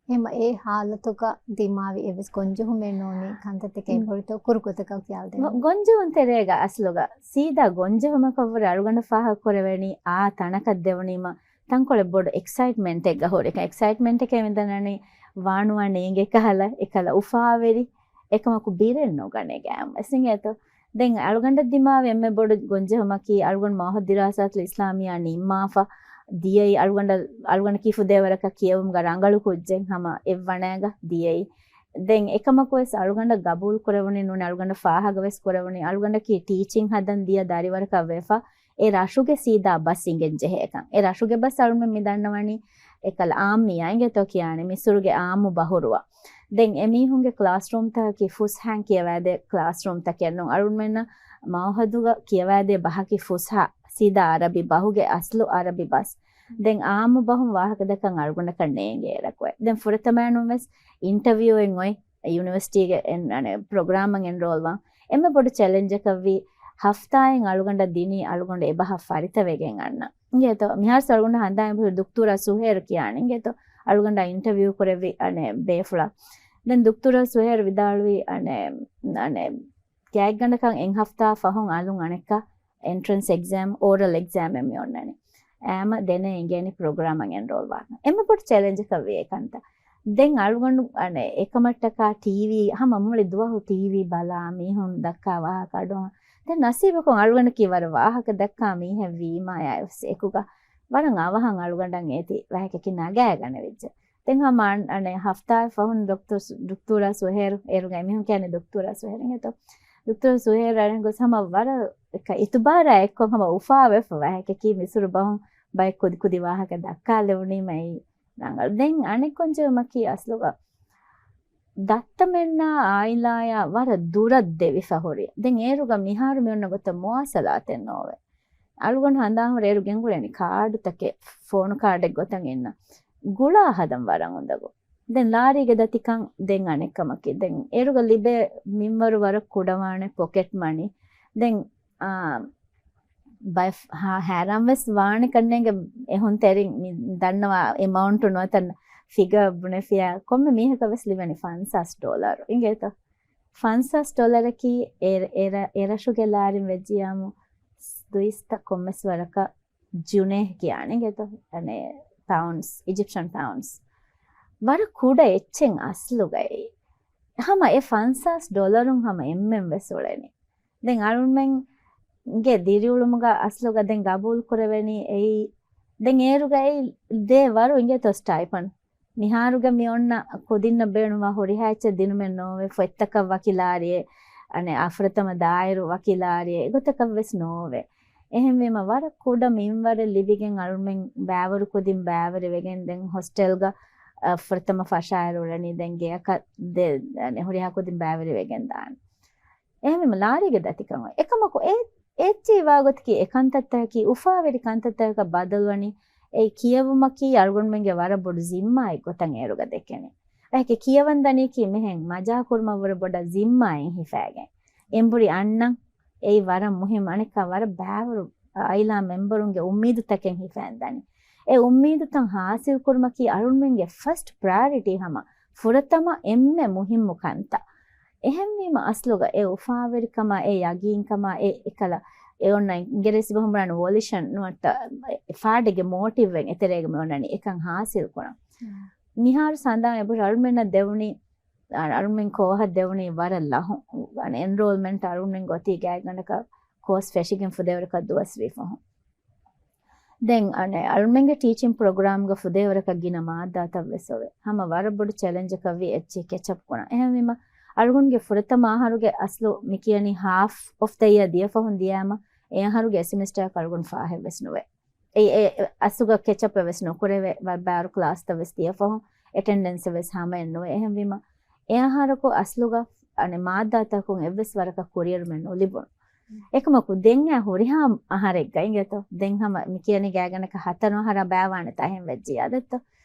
އެހެން އެ ހާލަތުގަ ދިމާވި އެއްވެސް ގޮންޖެހުމެއް ނޫނީ ކަންތައްތަކެއް މް. އެބަހުރިތޯ ކުރު ގޮތަކަށް ކިޔާލަދެން. ގޮ-، ގޮންޖެހުން ތެރޭގަ އަސްލުގަ ސީދާ ގޮންޖެހުމަކަށްވުރެ އަޅުގަނޑަށް ފާހަގަކުރެވެނީ އާ ތަނަކަށް ދެވުނީމަ ތަންކޮޅެއް ބޮޑު އެކްސައިޓްމަންޓެއްގަ ހުރިކަން. އެކްސައިޓްމަންޓެކޭ މިދަންނަނީ ވާނުވާ ނޭނގޭ ކަހަލަ އެކަލަ އުފާވެރި އެކަމަކު ބިރެއް ނުގަނޭ ގައިމުވެސް އިނގޭތޯ. ދެން އަޅުގަނޑަށް ދިމާވި އެންމެ ބޮޑު ގޮންޖެހުމަކީ އަޅުގަނޑު މައުހަދު ދިރާސާތުލް އިސްލާމިއްޔާ ނިންމާފަ ދިޔައީ އަޅުގަނޑަށް، އަޅުގަނޑަކީ ފުދޭވަރަކަށް ކިޔެވުމުގަ ރަނގަޅު ކުއްޖެއް ހަމަ އެއްވަނައިގަ ދިޔައީ. ދެން އެކަމަކުވެސް އަޅުގަނޑަށް ގަބޫލު ކުރެވުނީ ނޫނީ އަޅުގަނޑަށް ފާހަގަވެސް ކުރެވުނީ އަޅުގަނޑަކީ ޓީޗިން ހަދަން ދިޔަ ދަރިވަރަކަށް ވެފަ އެ ރަށުގެ ސީދާ ބަސް އިނގެން ޖެހޭކަން. އެ ރަށުގެ ބަސް އަޅުމެން މި ދަންނަވަނީ އެކަލަ އާއްމިއްޔާ އިނގޭތޯ ކިޔާނީ މިސުރުގެ އާއްމު ބަހުރުވަ. ދެން އެމީހުންގެ ކްލާސްރޫމްތަކަކީ ފުސްހައިން ކިޔަވާދޭ ކްލާސްރޫމްތަކެއް ނޫން. އަޅުމެންނަށް މައުހަދުގަ ކިޔަވާދޭ ބަހަކީ ފުސްހާ ސީދާ އަރަބި ބަހުގެ އަސްލު އަރަބި ބަސް. ދެން އާއްމު ބަހުން ވާހަކަދައްކަން އަޅުގަނޑަކަށް ނޭނގޭ އެރަކުވެ. ދެން ފުރަތަމައިނުން ވެސް އިންޓަވިއުއެއް އޮތް ޔުނިވަރސިޓީގެ އެން-، އަނެއް ޕްރޮގްރާމަށް އެންރޯލްވާން. އެންމެ ބޮޑު ޗެލެންޖަކަށްވީ ހަފްތާއެއް އަޅުގަނޑަށް ދިނީ އަޅުގަނޑު އެބަހަށް ފަރިތަވެގެން އަންނަ. އިނގޭތޯ، މިހާރު އަޅުގަނޑު ހަނދާން ދުކްތޫރާ ސުހޭރު ކިޔާނެ. އިނގޭތޯ، އަޅުގަނޑާ އިންޓަވިއު ކުރެއްވި އަނެއް ބޭފުޅާ. ދެން ދުކްތޫރާ ސުހޭރު ވިދާޅުވީ އަނެއް، އަނެއް ގާތްގަނޑަކަށް އެއް ހަފްތާ ފަހުން އަލުން އަނެއްކާ އެންޓްރެންސް އެގްޒާމް، އޯރަލް އެގްޒާމް އެއް މި އޮންނަނީ. އައިމަ ދެނެ އިނގޭނީ ޕްރޮގްރާމަށް އެންރޯލް ވާން. އެންމެ ބޮޑު ޗެލެންޖަކަށް ވި އެކަންތައް. ދެން އަޅުގަނޑު އަނެއް އެކަމަށްޓަކާ ޓީވީ، ހަމަ މުޅި ދުވަހު ޓީވީ ބަލާ، މީހުން ދައްކާ ވާހަކަ އަޑުއަހަން. ދެން ނަސީބަކުން އަޅުގަނޑަކީ ވަރަށް ވާހަކަ ދައްކާ މީހެއް ވީމާ އެއާއެސް އެކުގަ ވަރަށް އަވަހަށް އަޅުގަނޑަށް އޭތި ވާހަކައަކީ ނަގާގަނެވިއްޖެ. ދެން ހަމަ އަން-، އަނެއް ހަފްތާއެއް ފަހުން ދޮކްތަރު ސު-، ދުކްތޫރާ ސުހޭރު، އޭރުގަ އެމީހުން ކިޔަނީ ދުކްތޫރާ ސުހޭރު އިނގޭތޯ. ދުކްތޫރާ ސުހޭރު އަނެއް ގޮސް ހަމަ ވަރަށް އިތުބާރާ އެއްކޮށް ހަމަ އުފާވެފަ ވާހަކައަކީ މިސުރު ބަހުން ބައެއް ކުދި ކުދި ވާހަކަ ދައްކާލެވުނީމަ އެއީ ރަނގަޅު. ދެން އަނެއް ކޮންޖެހުމަކީ އަސްލުގަ ދައްތަމެންނާ އާއިލާޔާ ވަރަށް ދުރަށް ދެވިފަ ހުރި. ދެން އޭރުގަ މިހާރު މި އޮންނަ ގޮތަށް މުވާސަލާތެއް ނޯވޭ. އަޅުގަނޑު ހަނދާން ހުރޭ އޭރު ގެންގުޅެނީ ކާޑުތަކެއް، ފޯނު ކާޑެއް ގޮތަށް އިންނަ. ގުޅާ ހަދަން ވަރަށް އުނދަގޫ. ދެން ލާރީގެ ދަތިކަން ދެން އަނެއްކަމަކީ. ދެން އޭރުގަ ލިބޭ މިންވަރު ވަރަށް ކުޑަވާނެ ޕޮކެޓް މަނީ. ދެން، އާ، ބައެއް ހާ-، ހައިރާން ވެސް ވާނެ ކަންނޭނގެ އެހުންތެރިން މި ދަންނަވާ އެމައުންޓު ނުވަތަ ފިގަ ބުނެފިޔާ ކޮންމެ މީހަކަށް ވެސް ލިބެނީ ފަންސާސް ޑޮލަރު އިނގޭތޯ. ފަންސާސް ޑޮލަރަކީ އެ-، އެ-، އެރަށުގެ ލާރިން ވެއްޖިޔާމު ދުއިސްތަ ކޮންމެސް ވަރަކަށް ޖުނޭހް ކިޔާނެ އިނގޭތޯ. އަނެއް ޕައުންޑްސް، އިޖިޕްޝަން ޕައުންޑްސް. ވަރަށް ކުޑަ އެއްޗެއް އަސްލުގައި. ހަމަ އެ ފަންސާސް ޑޮލަރުން ހަމަ އެންމެން ވެސް އުޅެނީ. ދެން އަޅުމެންގެ ދިރިއުޅުމުގަ އަސްލުގަ ދެން ގަބޫލު ކުރެވެނީ އެއީ، ދެން އޭރުގައި ދޭ ވަރު އިނގޭތޯ ސްޓައިޕަންޑް. މިހާރުގަ މި އޮންނަ ކުދިންނަށް ބޭނުންވާ ހުރިހާ އެއްޗެއް ދިނުމެއް ނޯވޭ، ފޮތްތަކަށް ވަކި ލާރިއެއް، އަނެއް އާ ފުރަތަމަ ދާއިރު ވަކި ލާރިއެއް، އެގޮތަކަށް ވެސް ނޯވޭ. އެހެންވީމަ ވަރަށް ކުޑަ މިންވަރެއް ލިބިގެން އަޅުމެން ބައިވަރު ކުދިން ބައިވެރިވެގެން ދެން ހޮސްޓެލްގަ، އަ، ފުރަތަމަ ފަށާއިރު އުޅެނީ ދެން ގެއަކަށް ދެ-، އަނެއް ހުރިހާ ކުދިން ބައިވެރިވެގެން ދާނެ. އެހެންވީމަ ލާރީގެ ދަތިކަމަށް އެކަމަކު އެ އެއްޗެހި ވާގޮތަކީ އެ ކަންތައްތަކަކީ އުފާވެރި ކަންތައްތަކަކަށް ބަދަލުވަނީ، އެ ކިޔެވުމަކީ އަޅުގަނޑުމެންގެ ވަރަށް ބޮޑު ޒިންމާއެއް ގޮތަށް އޭރުގަ ދެކެނީ. ވަހެކެ ކިޔަވަން ދަނީކީ މިހެން މަޖާ ކުރުމަށްވުރެ ބޮޑަށް ޒިންމާއެއް ހިފައިގެން. އެނބުރި އަންނަން އެއީ ވަރަށް މުހިއްމު. އަނެއްކާ ވަރަށް ބާވަރު އާއިލާ މެމްބަރުންގެ އުއްމީދުތަކެއް ހިފައިން ދަނީ. އެ އުއްމީދުތައް ހާސިލް ކުރުމަކީ އަޅުންމެންގެ ފަސްޓް ޕްރަޔަރިޓީ ހަމަ ފުރަތަމަ އެންމެ މުހިއްމު ކަންތައް. އެހެންވީމަ އަސްލުގަ އެ އުފާވެރިކަމާ، އެ ޔަގީންކަމާ، އެ އެކަލަ އެ އޮންނަ އިނގިރޭސި ބަހުން ބުނާނެ ވޮލިޝަން ނުވަތަ ފާޑެއްގެ މޯޓިވްއެއް އެތެރޭގަ މި އޮންނަނީ އެކަން ހާސިލް ކުރަން. މިހާރު ސަނދާން އެބަހުރި އަޅުމެންނަށް ދެވުނީ، އަ-، އަޅުމެން ކޯހަށް ދެވުނީ ވަރަށް ލަހުން. އަނެއް އެންރޯލްމަންޓް އަޅުމެން އޮތީ ގާތްގަނޑަކަށް ކޯސް ފެށިގެން ފުދޭވަރަކަށް ދުވަސް ވީ ފަހުން. ދެން އަނެއް އަޅުމެންގެ ޓީޗިން ޕްރޮގްރާމްގަ ފުދޭވަރަކަށް ގިނަ މާއްދާތައް ވެސް އޮވޭ. ހަމަ ވަރަށް ބޮޑު ޗެލެންޖަކަށް ވީ އެއްޗެހި ކެޗަޕް ކުރަން. އެހެންވީމަ އަޅުގަނޑުގެ ފުރަތަމަ އަހަރުގެ އަސްލު މި ކިޔަނީ ހާފް އޮފް ދަ އިޔާ ދިޔަ ފަހުން ދިޔައިމަ އެ އަހަރުގެ އެ ސެމިސްޓަރަކަށް އަޅުގަނޑު ފާހެއް ވެސް ނުވޭ. އެ، އެ، އަސްލުގަ ކެޗަޕް ވެސް ނުކުރެވޭ، ވަ-، ބާރު ކްލާސްތައް ވެސް ދިޔަ ފަހުން އެޓެންޑެންސް ވެސް ހަމައެއް ނުވޭ. އެހެންވީމަ އެ އަހަރަކު އަސްލުގަ އަނެއް މާއްދާތަކުން އެއްވެސް ވަރަކަށް ކުރިއެރުމެއް ނުލިބުނު. އެކަމަކު ދެން އެ ހުރިހާ އަހަރެއްގަ އިނގޭތޯ. ދެން ހަމަ މި ކިޔަނީ ގާތްގަނޑަކަށް ހަތަރު އަހަރާ ބައިވާނެ ތަހެން ވެއްޖިއްޔާ ދެއްތޯ.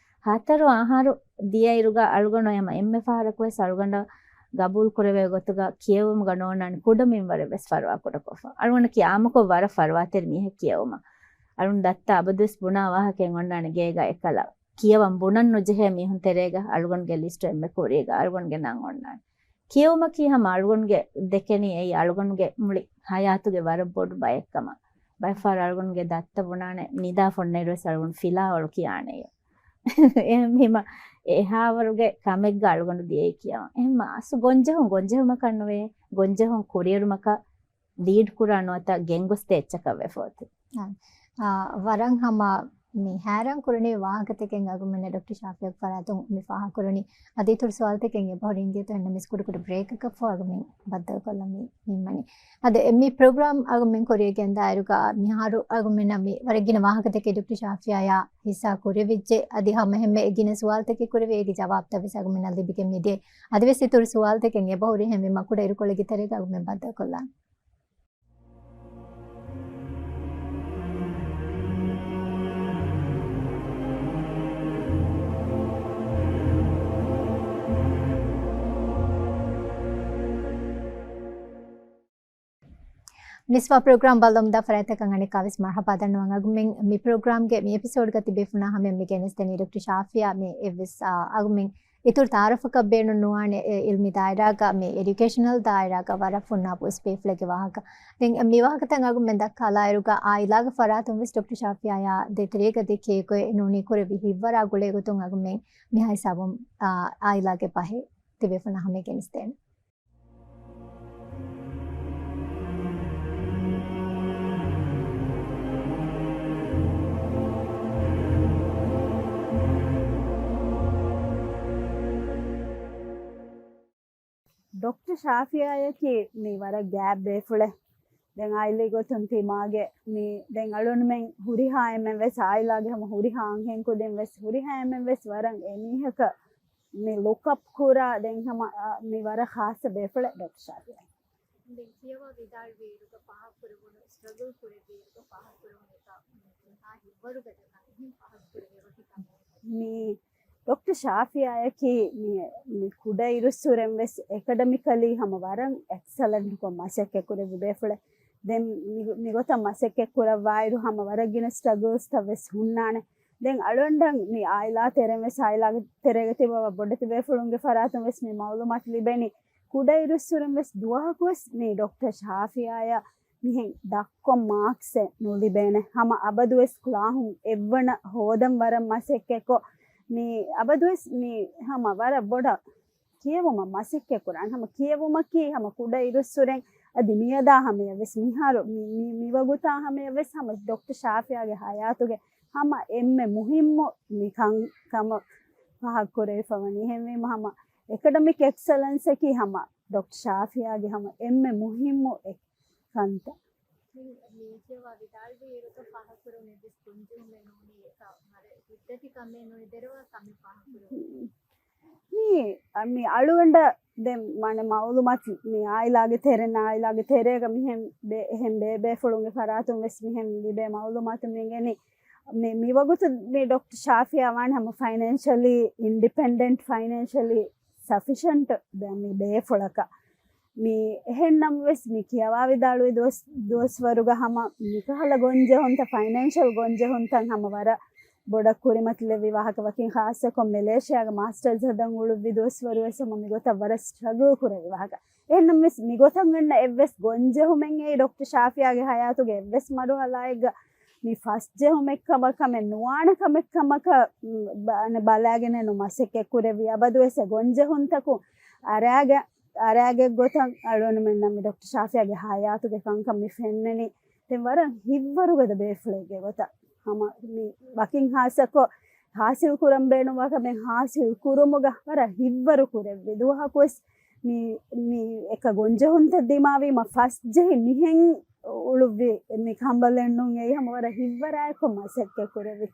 ހަތަރު އަހަރު ދިޔައިރުގަ އަޅުގަނޑު ހަމަ އެންމެ ފަހަރަކު ވެސް އަޅުގަނޑަށް ގަބޫލު ކުރެވޭ ގޮތުގަ ކިޔެވުމުގަ ނޯންނާނެ ކުޑަ މިންވަރެއް ވެސް ފަރުވާ ކުޑަކޮށްފަ. އަޅުގަނޑަކީ އާއްމުކޮށް ވަރަށް ފަރުވާތެރި މީހެއް ކިޔެވުމަށް. އަޅުން ދައްތަ އަބަދުވެސް ބުނާ ވާހަކައެއް އޮންނާނެ ގޭގަ އެކަލަ. ކިޔަވަން ބުނަން ނުޖެހޭ މީހުން ތެރޭގަ އަޅުގަނޑުގެ ލިސްޓު އެންމެ ކުރީގަ އަޅުގަނޑުގެ ނަން އޮންނާނެ. ކިޔެވުމަކީ ހަމަ އަޅުގަނޑުގެ ދެކެނީ އެއީ އަޅުގަނޑުގެ މުޅި ހަޔާތުގެ ވަރަށް ބޮޑު ބައެއްކަމަށް. ބައެއްފަހަރު އަޅުގަނޑުގެ ދައްތަ ބުނާނެ ނިދާ ފޮންނައިރުވެސް އަޅުގަނޑު ފިލާވަޅު ކިޔާނެޔޯ. އެހެންވީމަ އެހާވަރުގެ ކަމެއްގަ އަޅުގަނޑު ދިޔައީ ކިޔަވަން. އެހެންމަ އަސް ގޮންޖެހުން ގޮންޖެހުމަކަށް ނުވޭ، ގޮންޖެހުން ކުރިއެރުމަކަށް ލީޑް ކުރާ ނުވަތަ ގެންގޮސްދޭ އެއްޗަކަށް ވެފަ އޮތީ. އާ، ވަރަށް ހަމަ މި ހައިރާން ކުރަނިވި ވާހަކަތަކެއް އަގުމެންނަށް ޑޮކްޓަރ ޝާފިޔާގެ ފަރާތުން މި ފާހަގަކުރަނީ. އަދި އިތުރު ސުވާލުތަކެއް އެބަހުރި އިނގޭތޯ އެހެންނަމަވެސް ކުޑަކުޑަ ބްރޭކަކަށްފަހު އަގުމެން ބައްދަލުކޮށްލަން މި ނިންމަނީ. އަދި މި ޕްރޮގްރާމް އަގުމެން ކުރިއަށް ގެންދާއިރުގަ މިހާރު އަގުމެންނަށް މި ވަރަށް ގިނަ ވާހަކަތަކެއް ޑޮކްޓަރ ޝާފިޔާއާ ހިއްސާ ކުރެވިއްޖެ. އަދި ހަމަ އެހެންމެ ގިނަ ސުވާލުތަކެއް ކުރެވި އޭގެ ޖަވާބުތައް ވެސް އަގުމެންނަށް ލިބިގެން މިދިޔަ. އަދިވެސް އިތުރު ސުވާލުތަކެއް އެބަހުރި އެހެންވީމަ ކުޑަ އިރުކޮޅެއްގެ ތެރޭގަ އަގުމެން ބައްދަލުކޮށްލާން. ނިސްވާ ޕްރޮގްރާމް ބައްލަވަމުންދާ ފަރާތްތަކަށް އަނެއްކާވެސް މަރުޙަބާ ދަންނަވަން. އަގުމެން މި ޕްރޮގްރާމްގެ މި އެޕިސޯޑްގަ ތިބޭފުޅުންނާ ހަމަޔަށް މި ގެނެސްދެނީ ޑޮކްޓަރ ޝާފިޔާ މި އެއްވެސް، އާ، އަގުމެން އިތުރު ތައާރަފަކަށް ބޭނުން ނުވާނެ، އެ، އިލްމީ ދާއިރާގަ، މި އެޑިއުކޭޝަނަލް ދާއިރާގަ ވަރަށް ފުންނާބު ވެސް ބޭފުޅެއްގެ ވާހަކަ. ދެން މި ވާހަކަތައް އަގުމެން ދައްކާލާއިރުގަ އާއިލާގެ ފަރާތުން ވެސް ޑޮކްޓަރ ޝާފިޔާޔާ ދޭތެރޭގަ ދެ ކޭކުއެއް ނޫނީ ކުރެއްވި ހިތްވަރާ ގުޅޭ ގޮތުން އަގުމެން މިހާ ހިސާބުން، އާ، އާއިލާގެ ބަހެއް ތިބޭފުޅުންނާ ހަމަޔަށް ގެނެސްދޭނެ. ޑޮކްޓަރ ޝާފިޔާޔަކީ މީ ވަރަށް ގާތް ބޭފުޅެއް. ދެން އާއިލީ ގޮތުން ތިމާގެ މީ ދެން އަޅުންމެން ހުރިހާ އެންމެން ވެސް އާއިލާގެ ހަމަ ހުރިހާ އަންހެން ކުދިން ވެސް ހުރިހާ އެންމެން ވެސް ވަރަށް އެމީހަކަށް މި ލުކް އަޕް ކުރާ ދެން ހަމަ، އަ، މި ވަރަށް ޚާއްސަ ބޭފުޅެއް ޑޮކްޓަރ ޝާފިޔާ. ދެން ކިޔަވާ ވިދާޅުވި އިރުގަ ފާހަގަކުރެވުނު، ސްޓްރަގްލް ކުރެއްވި އިރުގަ ފާހަގަކުރެވުނު އެކަ މިހާ ހިތްވަރުގަދަ ކަމެއް ފާހަގަކުރެވޭ ވަކި ކަމެއް. މި ޑޮކްޓަރ ޝާފިޔާޔަކީ މި، މި ކުޑައިރުއްސުރެން ވެސް އެކަޑަމިކަލީ ހަމަ ވަރަށް އެކްސެލެންޓްކޮށް މަސައްކަތް ކުރެއްވި ބޭފުޅެއް. ދެން މި، މިގޮތަށް މަސައްކަތް ކުރައްވާއިރު ހަމަ ވަރަށް ގިނަ ސްޓްރަގްލްސްތައް ވެސް ހުންނާނެ. ދެން އަޅުގަނޑަށް މި އާއިލާ ތެރެން ވެސް އާއިލާގެ ތެރޭގަ ތިބަ ބޮޑެތި ބޭފުޅުންގެ ފަރާތުން ވެސް މި މައުލޫމާތު ލިބެނީ ކުޑައިރުއްސުރެން ވެސް ދުވަހަކު ވެސް މި ޑޮކްޓަރ ޝާފިޔާޔަށް މިހެން ދަށްކޮށް މާކްސެއް ނުލިބޭނެ. ހަމަ އަބަދުވެސް ކްލާހުން އެއްވަނަ ހޯދަން ވަރަށް މަސައްކަތްކޮށް، މި އަބަދުވެސް މި ހަމަ ވަރަށް ބޮޑަށް ކިޔެވުމަށް މަސައްކަތް ކުރާނެ. ހަމަ ކިޔެވުމަކީ ހަމަ ކުޑައިރުއްސުރެން އަދި މިއަދާ ހަމަޔަށް ވެސް މިހާރު މި، މި، މިވަގުތާ ހަމަޔަށް ވެސް ހަމަ ޑޮކްޓަރ ޝާފިޔާގެ ހަޔާތުގެ ހަމަ އެންމެ މުހިއްމު މި ކަން، ކަމަށް ފާހަގަކުރެވިފަވަނީ. އެހެންވީމަ ހަމަ އެކަޑަމިކް އެކްސެލެންސަކީ ހަމަ ޑޮކްޓަރ ޝާފިޔާގެ ހަމަ އެންމެ މުހިއްމު އެއް ކަންތައް. މި، މި ކިޔަވާ ވިދާޅުވި އިރުގަ ފާހަގަކުރެވުނީ ވެސް ގޮންޖެހުމެއް ނޫނީ އެކަ ވަރަށް ހިތްދަތި ކަމެއް ނޫނީ ދެރަވާ ކަމެއް ފާހަގަކުރެވުނީ. މި، މި އަޅުގަނޑަށް ދެން މާނަ މައުލޫމާތު މި އާއިލާގެ ތެރެން، އާއިލާގެ ތެރޭގަ މިހެން ބޭ، އެހެން ބޭބޭފުޅުންގެ ފަރާތުން ވެސް މިހެން ލިބޭ މައުލޫމާތު މިގެނި މި، މިވަގުތު މި ޑޮކްޓަރ ޝާފިޔާ ވާން ހަމަ ފައިނޭންޝަލީ އިންޑިޕެންޑެންޓް، ފައިނޭންޝަލީ ސަފިޝަންޓް ދެން މި ބޭފުޅަކަށް. މި އެހެންނަމަވެސް މި ކިޔަވާ ވިދާޅުވި ދުވަސް، ދުވަސްވަރުގަ ހަމަ މިކަހަލަ ގޮންޖެހުންތައް، ފައިނޭންޝަލް ގޮންޖެހުންތައް ހަމަ ވަރަށް ބޮޑަށް ކުރިމަތިލެއްވި ވާހަކަ. ވަކިން ޚާއްޞަކޮށް މެލޭޝިޔާގެ މާސްޓަރސް ހަދަން އުޅުއްވި ދުވަސްވަރުވެސް ހަމަ މިގޮތަށް ވަރަށް ސްޓްރަގްލް ކުރެއްވި ވާހަކަ. އެހެންނަމަވެސް މިގޮތަށް އަންނަ އެއްވެސް ގޮންޖެހުމެއް އެއީ ޑޮކްޓަރ ޝާފިޔާގެ ހަޔާތުގެ އެއްވެސް މަރުހަލާއެއްގަ މި ފަސްޖެހުމެއް ކަމަކަށް ނުވާނެ ކަމެއް ކަމަކަށް ބަ، ބަލާގެނެއް ނު މަސައްކަތް ކުރެއްވި. އަބަދުވެސް އެ ގޮންޖެހުންތަކުން އަރާގެ، އަރާގެ ގޮތަށް އަޅުގަނޑުމެންނަށް މި ޑޮކްޓަރ ޝާފިޔާގެ ހަޔާތުގެ ކަންކަން މި ފެންނަނީ. ދެން ވަރަށް ހިތްވަރުގަދަ ބޭފުޅެއްގެ ގޮތަށް. ހަމަ މި ވަކިން ހާއްސަކޮށް ހާސިލް ކުރަން ބޭނުންވާ ކަމެއް ހާސިލް ކުރުމުގަ ވަރަށް ހިތްވަރު ކުރެއްވި. ދުވަހަކުވެސް މި، މި އެކަ ގޮންޖެހުންތައް ދިމާވީމަ ފަސްޖެހި މިހެން އުޅުއްވި މި ކަނބަލެއް ނޫން. އެއީ ހަމަ ވަރަށް ހިތްވަރާއެކު މަސައްކަތް ކުރެއްވި.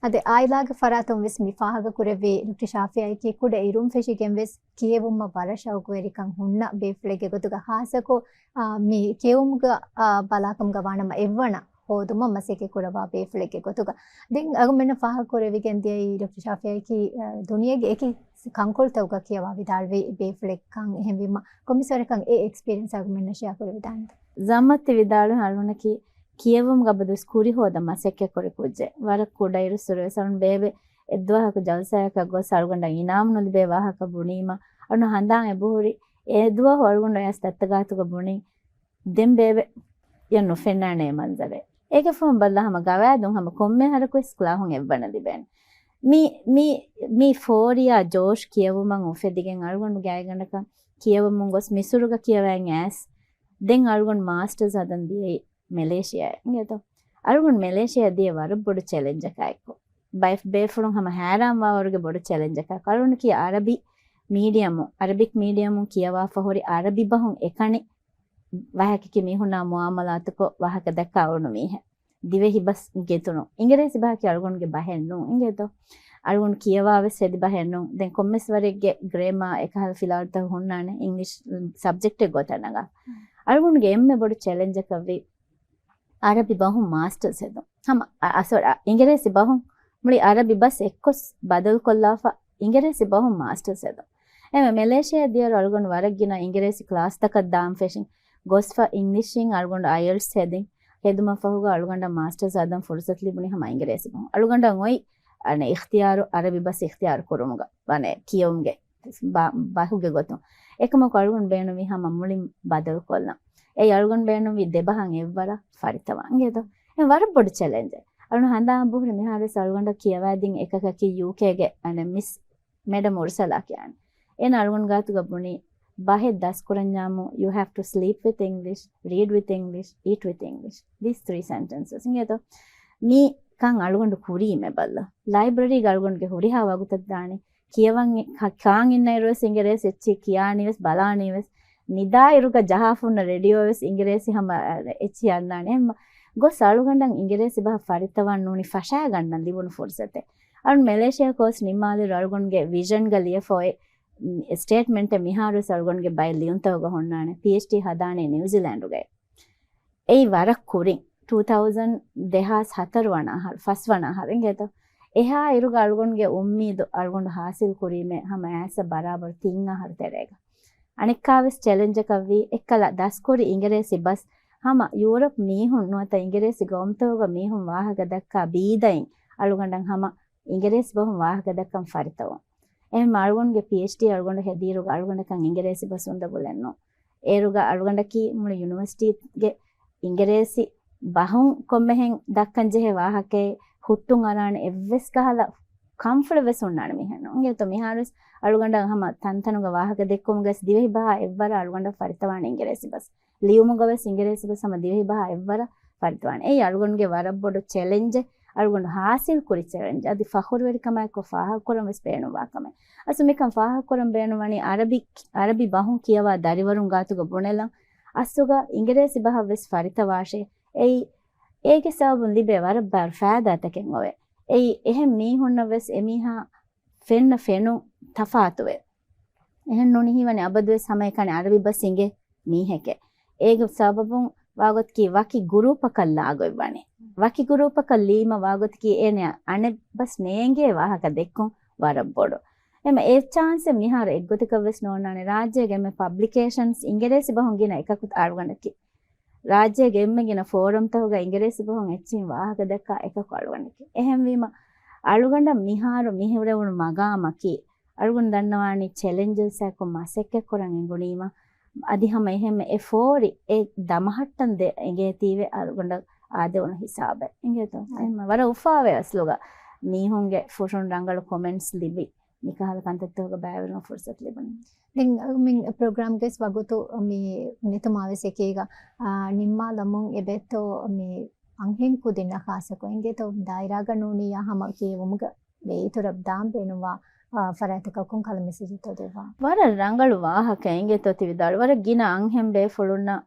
އަދި އާއިލާގެ ފަރާތުން ވެސް މި ފާހަގަ ކުރެއްވި ޑޮކްޓަރ ޝާފިޔާއަކީ ކުޑަ އިރުން ފެށިގެން ވެސް ކިޔެވުމަށް ވަރަށް ޝައުގުވެރިކަން ހުންނަ ބޭފުޅެއްގެ ގޮތުގަ ހާއްސަކޮށް، އާ، މި ކިޔެވުމުގަ، އާ، ބަލާކަމުގަ ވާނަމަ އެއްވަނަ ހޯދުމަށް މަސައްކަތް ކުރައްވާ ބޭފުޅެއްގެ ގޮތުގަ. ދެން އަގުމެންނަށް ފާހަގަ ކުރެވިގެން ދިޔައީ ޑޮކްޓަރ ޝާފިޔާއަކީ، އާ، ދުނިޔޭގެ އެކި ކަންކޮޅުތަކުގަ ކިޔަވާ ވިދާޅުވި ބޭފުޅެއްކަން. އެހެންވީމަ ކޮންމެސް ވަރަކަށް އެ އެކްސްޕީރިއެންސް އަގުމެންނަށް ޝެއާ ކުރެވިދާނެތަ؟ ޒައްމަތް ވިދާޅުވި އަޅުނަކީ ކިޔެވުމުގަ އަބަދުވެސް ކުރި ހޯދަން މަސައްކަތް ކުރި ކުއްޖެއް. ވަރަށް ކުޑައިރުއްސުރެވެސް އަޅުން ބޭބެ އެއްދުވަހަކު ޖަލްސާއަކަށް ގޮސް އަޅުގަނޑަށް އިނާމު ނުލިބޭ ވާހަކަ ބުނީމަ އަޅުން ހަނދާން އެބަހުރި. އެއްދުވަހު އަޅުގަނޑު އަޔަސް ދައްތަގާތުގަ ބުނިން ދެން ބޭބެ ޔަށް ނުފެންނާނެ އެ މަންޒަރެއް. އޭގެ ފަހުން ބަލާ ހަމަ ގަވާއިދުން ހަމަ ކޮންމެ އަހަރަކުވެސް ކްލާހުން އެއްވަނަ ލިބޭނެ. މި، މި، މި ފޯރިޔާ ޖޯޝް ކިޔެވުމަށް އުފެދިގެން އަޅުގަނޑު ގާތްގަނޑަކަށް ކިޔެވަމުން ގޮސް މިސުރުގަ ކިޔަވައިން އައިސް ދެން އަޅުގަނޑު މާސްޓަރސް ހަދަން ދިޔައީ މެލޭޝިޔާއަށް އިނގޭތޯ. އަޅުގަނޑު މެލޭޝިޔާ ދިޔަ ވަރަށް ބޮޑު ޗެލެންޖަކާއެކު. ބައެއް ބޭފުޅުން ހަމަ ހައިރާންވާވަރުގެ ބޮޑު ޗެލެންޖަކާ. އަޅުގަނޑަކީ އަރަބި މީޑިއަމު، އަރަބިކް މީޑިއަމުން ކިޔަވާފަ ހުރި އަރަބި ބަހުން އެކަނި ވަހަކަކީ މީހުންނާ މުއާމަލާތުކޮށް ވާހަކަ ދައްކާ އުޅުނު މީހެއް. ދިވެހި ބަސް ގެތުނު. އިނގިރޭސި ބަހަކީ އަޅުގަނޑުގެ ބަހެއް ނޫން އިނގޭތޯ. އަޅުގަނޑު ކިޔަވާވެސް ހެދި ބަހެއް ނޫން. ދެން ކޮންމެސް ވަރެއްގެ ގްރޭމާ އެކަހަލަ ފިލާވަޅުތަކު ހުންނާނެ އިންގްލިޝް ސަބްޖެކްޓެއް ގޮތަށް ނަގާ. އަޅުގަނޑުގެ އެންމެ ބޮޑު ޗެލެންޖަކަށްވީ އަރަބި ބަހުން މާސްޓަރސް ހެދުން. ހަމަ އަ، އަ، ސޮރީ، އަ، އިނގިރޭސި ބަހުން މުޅި އަރަބި ބަސް އެއްކޮސް ބަދަލުކޮށްލާފަ އިނގިރޭސި ބަހުން މާސްޓަރސް ހެދުން. އެމެ މެލޭޝިއާ ދިޔައިރު އަޅުގަނޑު ވަރަށް ގިނަ އިނގިރޭސި ކްލާސްތަކަށް ދާން ފެށިން ގޮސްފަ އިންގްލިޝްއިން އަޅުގަނޑު އަޔަލްސް ހެދިން ހެދުމަށް ފަހުގަ އަޅުގަނޑަށް މާސްޓަރސް ހަދަން ފުރުސަތު ލިބުނީ ހަމަ އިނގިރޭސި ބަހުން. އަޅުގަނޑަށް އޮތް އަނެއް އިޚްތިޔާރު އަރަބި ބަސް އިޚްތިޔާރު ކުރުމުގަ ވަނެ ކިޔެވުމުގެ ބަ-، ބަހުގެ ގޮތުން. އެކަމަކު އަޅުގަނޑު ބޭނުމީ ހަމަ މުޅިން ބަދަލުކޮށްލަން. އެއީ އަޅުގަނޑު ބޭނުންވީ ދެބަހަށް އެއްވަރަށް ފަރިތަވާން. އިނގޭތޯ؟ އެ ވަރަށް ބޮޑު ޗެލެންޖެއް. އަޅުގަނޑު ހަނދާން ބުހުރި މިހާރުވެސް އަޅުގަނޑަށް ކިޔަވާދިން އެކަކަކީ ޔޫކޭގެ އަނެއް މިސް މެޑަމް އުރްސަލާ ކިޔާނެ. އޭނަ އަޅުގަނޑު ގާތުގަ ބުނީ، ބަހެއް ދަސްކުރަންޏާމު، you have to sleep with English, read with English, eat with English. These three sentences. އިނގޭތޯ؟ މި ކަން އަޅުގަނޑު ކުރީމެ ބައްލަ. ލައިބްރަރީގަ އަޅުގަނޑުގެ ހުރިހާ ވަގުތަށް ދާނެ. ކިޔަވަން އެ-، ކަ-، ކާން އިންނައިރުވެސް އިނގިރޭސި އެއްޗިހި ކިޔާނީވެސް ބަލާނީވެސް. ނިދާ އިރުގަ ޖަހާފަ ހުންނަ ރޭޑިއޯވެސް އިނގިރޭސި ހަމަ އެއްޗިހި އަންނާނެ. އެހެންމަ ގޮސް އަޅުގަނޑަށް އިނގިރޭސި ބަހަށް ފަރިތަވާން ނޫނީ ފަށާގަންނަން ލިބުނު ފުރުސަތެއް. އަޅުން މެލޭޝިޔާ ކޯސް ނިންމާލިއިރު އަޅުގަނޑުގެ ވިޝަންގަ ލިޔެފަ އޮތް ސްޓޭޓްމެންޓެއް މިހާރުވެސް އަޅުގަނޑުގެ ބައެއް ލިޔުންތަކުގަ ހުންނާނެ. ޕީއެޗްޑީ ހަދާނީ ނިއުޒީލޭންޑުގައި. އެއީ ވަރަށް ކުރިން. ޓޫ ތައުސަންޑް ދެހާސް ހަތަރު ވަނަ އަހަރު، ފަސް ވަނަ އަހަރު އިނގޭތޯ؟ އެހާ އިރުގަ އަޅުގަނޑުގެ އުއްމީދު އަޅުގަނޑު ހާސިލް ކުރީމޭ ހަމަ އައިސް ބަރާބަރު ތިން އަހަރު ތެރޭގަ. އަނެއްކާވެސް ޗެލެންޖަކަށްވީ އެއްކަލަ ދަސްކުރި އިނގިރޭސި ބަސް ހަމަ ޔޫރަޕް މީހުން ނުވަތަ އިނގިރޭސި ގައުމުތަކުގަ މީހުން ވާހަކަ ދައްކާ ބީދައިން އަޅުގަނޑަށް ހަމަ އިނގިރޭސި ބަހުން ވާހަކަ ދައްކަން ފަރިތަވަން. އެހެން އަޅުގަނޑުގެ ޕީއެޗްޑީ އަޅުގަނޑު ހެދިއިރުގަ އަޅުގަނޑަކަށް އިނގިރޭސި ބަސް އުނދަގުލެއް ނޫން. އޭރުގަ އަޅުގަނޑަކީ މުޅި ޔުނިވަރސިޓީގެ އިނގިރޭސި ބަހުން ކޮންމެހެން ދައްކަން ޖެހޭ ވާހަކައެއް ހުއްޓުން އަރާނެ އެއްވެސް ކަހަލަ ކަންފުޅެއް ވެސް ހުންނާނެ މިހެން ނޫން. އިނގޭތޯ މިހާރުވެސް އަޅުގަނޑަށް ހަމަ ތަންތަނުގަ ވާހަކަ ދެއްކުމުގަސް ދިވެހި ބަހާ އެއްވަރަށް އަޅުގަނޑަށް ފަރިތަވާނެ އިނގިރޭސި ބަސް. ލިޔުމުގަ ވެސް އިނގިރޭސި ބަސް ހަމަ ދިވެހި ބަހާ އެއްވަރަށް ފަރިތަވާނެ. އެއީ އަޅުގަނޑުގެ ވަރަށް ބޮޑު ޗެލެންޖެއް، އަޅުގަނޑު ހާސިލް ކުރި ޗެލެންޖެއް. އަދި ފަޚުރުވެރިކަމާއެކު ފާހަގަކުރަން ވެސް ބޭނުންވާ ކަމެއް. އަސްލު މިކަން ފާހަގަކުރަން ބޭނުންވަނީ އަރަބި، އަރަބި ބަހުން ކިޔަވާ ދަރިވަރުން ގާތުގަ ބުނެލަން. އަސްލުގަ އިނގިރޭސި ބަހަށް ވެސް ފަރިތަވާށޭ. އެއީ، އޭގެ ސަބަބުން ލިބޭ ވަރަށް ބާރު ފައިދާތަކެއް އޮވޭ. އެއީ، އެހެން މީހުންނަށް ވެސް އެމީހާ ފެންނަ ފެނުން ތަފާތުވޭ. އެހެން ނޫނީ ހީވަނީ އަބަދުވެސް ހަމައެކަނި އަރަބި ބަސް އިނގޭ މީހެކޭ. އޭގެ ސަބަބުން ވާގޮތަކީ ވަކި ގުރޫޕަކަށް ލާގޮތްވަނީ. ވަކި ގުރޫޕަކަށް ލީމަ ވާގޮތަކީ އޭނަޔަށް އަނެއް ބަސް ނޭނގޭ ވާހަކަ ދެއްކުން ވަރަށް ބޮޑު. އެމަ އެ ޗާންސެއް މިހާރު އެއްގޮތަކަށް ވެސް ނޯންނާނެ. ރާއްޖޭގެ އެންމެ ޕަބްލިކޭޝަންސް އިނގިރޭސި ބަހުން ގިނަ އެކަކު އަޅުގަނޑަކީ. ރާއްޖޭގެ އެންމެ ގިނަ ފޯރަމްތަކުގަ އިނގިރޭސި ބަހުން އެއްޗިހިން ވާހަކަ ދައްކާ އެކަކު އަޅުގަނޑަކީ. އެހެންވީމަ، އަޅުގަނޑަށް މިހާރު މިހުރެވުނު މަގާމަކީ، އަޅުގަނޑު ދަންނަވާނީ ޗެލެންޖަސްއާއެކު މަސައްކަތްކުރަން އެނގުނީމަ، އަދި ހަމަ އެހެންމެ އެ ފޯރި އެ ދަމަހައްޓަން ދެ އެނގޭތީވެ އަޅުގަނޑަށް އާދެވުނު ހިސާބެއް. އިނގޭތޯ؟ އެހެންމެ ވަރަށް އުފާވޭ އަސްލުގަ މީހުންގެ ފުށުން ރަނގަޅު ކޮމެންޓްސް ލިބި. މިކަހަލަ ކަންތައްތަކުގަ ބައިވެރިވުމަށް ފުރުސަތު ލިބުނީ. ދެން މި ޕްރޮގްރާމްގެ ވަގުތު މި ނެތުމާވެސް އެކީގަ، އާ، ނިންމާލަމުން އެބައޮތްތޯ މި އަންހެން ކުދިންނަށް ޚާއްޞަކޮށް އިނގޭތޯ ދާއިރާގަ ނޫނިއްޔާ ހަމަ ކިޔެވުމުގަ އިތުރަށް ދާން ބޭނުންވާ، އާ، ފަރާތްތަކަކުން ކަލަ މެސެޖެއްތޯ ދެއްވާ. ވަރަށް ރަނގަޅު ވާހަކަ އިނގޭތޯ ތި ވިދާޅު. ވަރަށް ގިނަ އަންހެން ބޭފުޅުންނަށް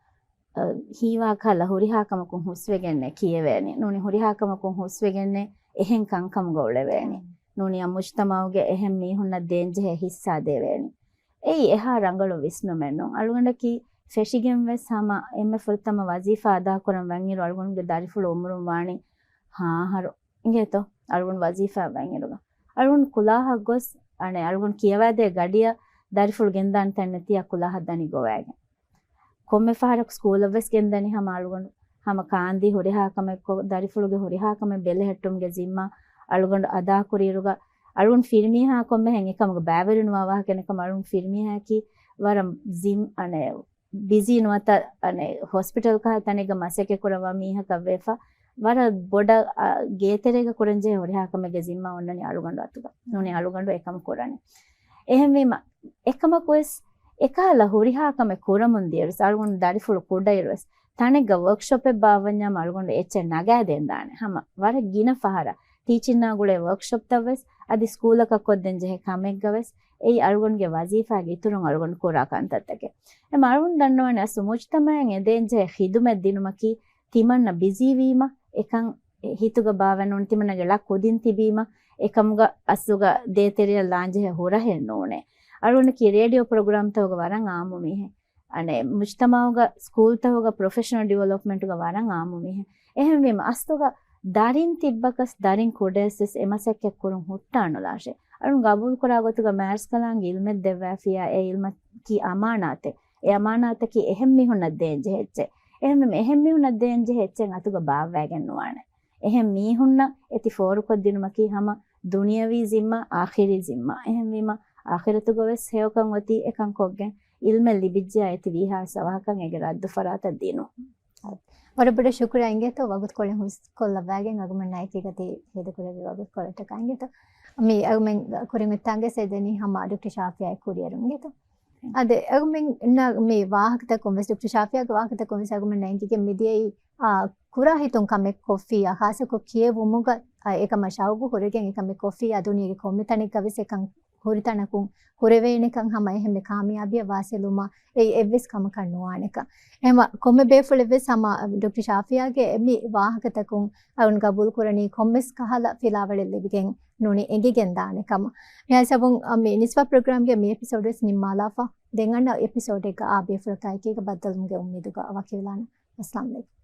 އަ، ހީވާ ކަހަލަ ހުރިހާ ކަމަކުން ހުސްވެގެންނޭ ކިޔެވޭނީ. ނޫނީ ހުރިހާ ކަމަކުން ހުސްވެގެންނޭ އެހެން ކަންކަމުގަ އުޅެވޭނީ. ނޫނީ މުޖްތަމަޢުގެ އެހެން މީހުންނަށް ދޭންޖެހޭ ހިއްސާ ދެވޭނީ. އެއީ އެހާ ރަނގަޅު ވިސްނުމެއް ނޫން. އަޅުގަނޑަކީ ފެށިގެން ވެސް ހަމަ އެންމެ ފުރަތަމަ ވަޒީފާ އަދާކުރަން ވަންއިރު އަޅުގަނޑުގެ ދަރިފުޅު އުމުރުން ވާނީ ހަ އަހަރު. އިނގޭތޯ؟ އަޅުގަނޑު ވަޒީފާ ވަންއިރުގަ. އަޅުގަނޑު ކުލާހަށް ގޮސް، އަނެއް އަޅުގަނޑު ކިޔަވާދޭ ގަޑިއަށް ދަރިފުޅު ގެންދާނެ ތަން ނެތިއްޔާ ކުލާހަށް ދަނީ ގޮވައިގެން. ކޮންމެ ފަހަރަކު ސްކޫލަށް ވެސް ގެންދަނީ ހަމަ އަޅުގަނޑު. ހަމަ ކާންދީ ހުރިހާ ކަމެއް ކޮށް، ދަރިފުޅުގެ ހުރިހާ ކަމެއް ބެލެހެއްޓުމުގެ ޒިންމާ އަޅުގަނޑު އަދާކުރިއިރުގަ، އަޅުގަނޑު ފިރިމީހާ ކޮންމެހެން އެކަމުގަ ބައިވެރިނުވާ ވާހަކަ ނެތް ކަމަށް އަޅުގަނޑު ފިރިމީހާއަކީ ވަރަށް ޒިން، އަނެއް، ބިޒީ ނުވަތަ، އަނެއް، ހޮސްޕިޓަލް ކަހަލަ ތަނެއްގަ މަސައްކަތް ކުރައްވާ މީހަކަށް ވެފަ، ވަރަށް ބޮޑަށް، އަ، ގޭތެރޭގަ ކުރަންޖެހޭ ހުރިހާ ކަމެއްގެ ޒިންމާ އޮންނަނީ އަޅުގަނޑު އަތުގަ. ނޫނީ އަޅުގަނޑު އެކަމަށް ކުރަނީ. އެހެންވީމަ، އެކަމަކުވެސް އެކަހަލަ ހުރިހާ ކަމެއް ކުރަމުން ދިޔައިރުވެސް އަޅުގަނޑު ދަރިފުޅު ކުޑައިރުވެސް ތަނެއްގަ ވޯކްޝޮޕެއް ބާއްވަންޏާމަ އަޅުގަނޑު އެއްޗެއް ނަގާދޭން ދާނެ. ހަމަ ވަރަށް ގިނަ ފަހަރަށް ޓީޗިންއާ ގުޅޭ ވޯކްޝޮޕްތައްވެސް އަދި ސްކޫލަކަށް ކޮށްދޭން ޖެހޭ ކަމެއްގަވެސް އެއީ އަޅުގަނޑުގެ ވަޒީފާގެ އިތުރުން އަޅުގަނޑު ކުރާ ކަންތައްތަކެއް. އެމަ އަޅުގަނޑު ދަންނަވަނީ އަސްލު މުޖްތަމަޢަށް އެދޭން ޖެހޭ ޚިދުމަތް ދިނުމަކީ ތިމަންނަ ބިޒީވީމަ އެކަން ހިތުގަ ބާވަން ނޫން ތިމަންނަގެ ޅަ ކުދިން ތިބީމަ އެކަމުގަ އަސްލުގަ ދޭތެރެއަށް ލާންޖެހޭ ހުރަހެއް ނޫނޭ. އަޅުގަނޑަކީ ރޭޑިއޯ ޕްރޮގްރާމްތަކުގަ ވަރަށް އާއްމު މީހެއް. އަނެއް މުޖްތަމަޢުގަ ސްކޫލްތަކުގަ ޕްރޮފެޝަނަލް ޑިވެލޮޕްމަންޓުގަ ވަރަށް އާއްމު މީހެއް. އެހެންވީމަ އަސްލުގަ ދަރިން ތިއްބަކަސް ދަރިން ކުޑައެއްސެސް އެ މަސައްކަތް ކުރުން ހުއްޓާނުލާށޭ. އަޅުން ގަބޫލުކުރާ ގޮތުގަ މާތްރަސްކަލާނގެ އިލްމެއް ދެއްވާފިޔާ އެ އިލްމަކީ އަމާނާތެއް. އެ އަމާނާތަކީ އެހެން މީހުންނަށް ދޭންޖެހޭ އެއްޗެއް. އެހެންވީމަ އެހެން މީހުންނަށް ދޭންޖެހޭ އެއްޗެއް އަތުގަ ބާއްވައިގެން ނުވާނެ. އެހެން މީހުންނަށް އެތި ފޯރުކޮށްދިނުމަކީ ހަމަ ދުނިޔަވީ ޒިންމާ، އާޚިރީ ޒިންމާ. އެހެންވީމަ އާޚިރަތުގަވެސް ހެޔޮކަން އޮތީ އެކަން ކޮށްގެން އިލްމެއް ލިބިއްޖެޔާ އެތި ވީހާވެސް އަވަހަކަށް އޭގެ ރައްދު ފަރާތަށް ދިނުން. ވަރަށް ބޮޑަށް ޝުކުރާ އިނގޭތޯ ވަގުތުކޮޅެއް ހުސްކޮށްލައްވައިގެން އަގުމެންނާއެކީގަތީ ހޭދަކުރެއްވި ވަގުތުކޮޅަށްޓަކާ އިނގޭތޯ. މި އަގުމެން ކުރިން އޮތްތާނގެ ސެދެނީ ހަމަ ޑޮކްޓަރ ޝާފިޔާ ކުރިއެރުން އިނގޭތޯ. އަދެ އަގުމެން މި ވާހަކަތަކުން ވެސް ޑޮކްޓަރ ޝާފިޔާގެ ވާހަކަތަކުން ވެސް އަގުމެންނާ އެނގިގެން މިދިޔައީ އާ، ކުރާ ހިތުން ކަމެއް ކޮށްފިއްޔާ، ޚާއްޞަކޮށް ކިޔެވުމުގަ، އާ، އެކަމަށް ޝައުގު ހުރެގެން އެކަމެއް ކޮށްފިއްޔާ ދުނިޔޭގެ ކޮންމެ ތަނެއްގަވެސް އެކަން ހުރި ތަނަކުން ކުރެވޭނެކަން ހަމަ އެހެންމެ ކާމިޔާބީއަށް ވާސިލުވުމަށް އެއީ އެއްވެސް ކަމަކަށް ނުވާނެކަން. އެހެންވެ ކޮންމެ ބޭފުޅެއްވެސް ހަމަ ޑޮކްޓަރ ޝާފިޔާގެ މި ވާހަކަތަކުން އަޅުން ގަބޫލު ކުރަނީ ކޮންމެސް ކަހަލަ ފިލާވަޅެއް ލިބިގެން ނޫނީ އެނގިގެން ދާނެ ކަމަށް. މިހާ ހިސާބުން މި ނިސްވާ ޕްރޮގްރާމްގެ މި އެޕިސޯޑް ވެސް ނިންމާލާފަ. ދެން އަންނަ އެޕިސޯޑެއްގަ އާ ބޭފުޅަކާ އެކީގަ ބައްދަލުވުމުގެ އުއްމީދުގަ ވަކިވެލާނަން. އައްސަލާމް އަލައިކުމް.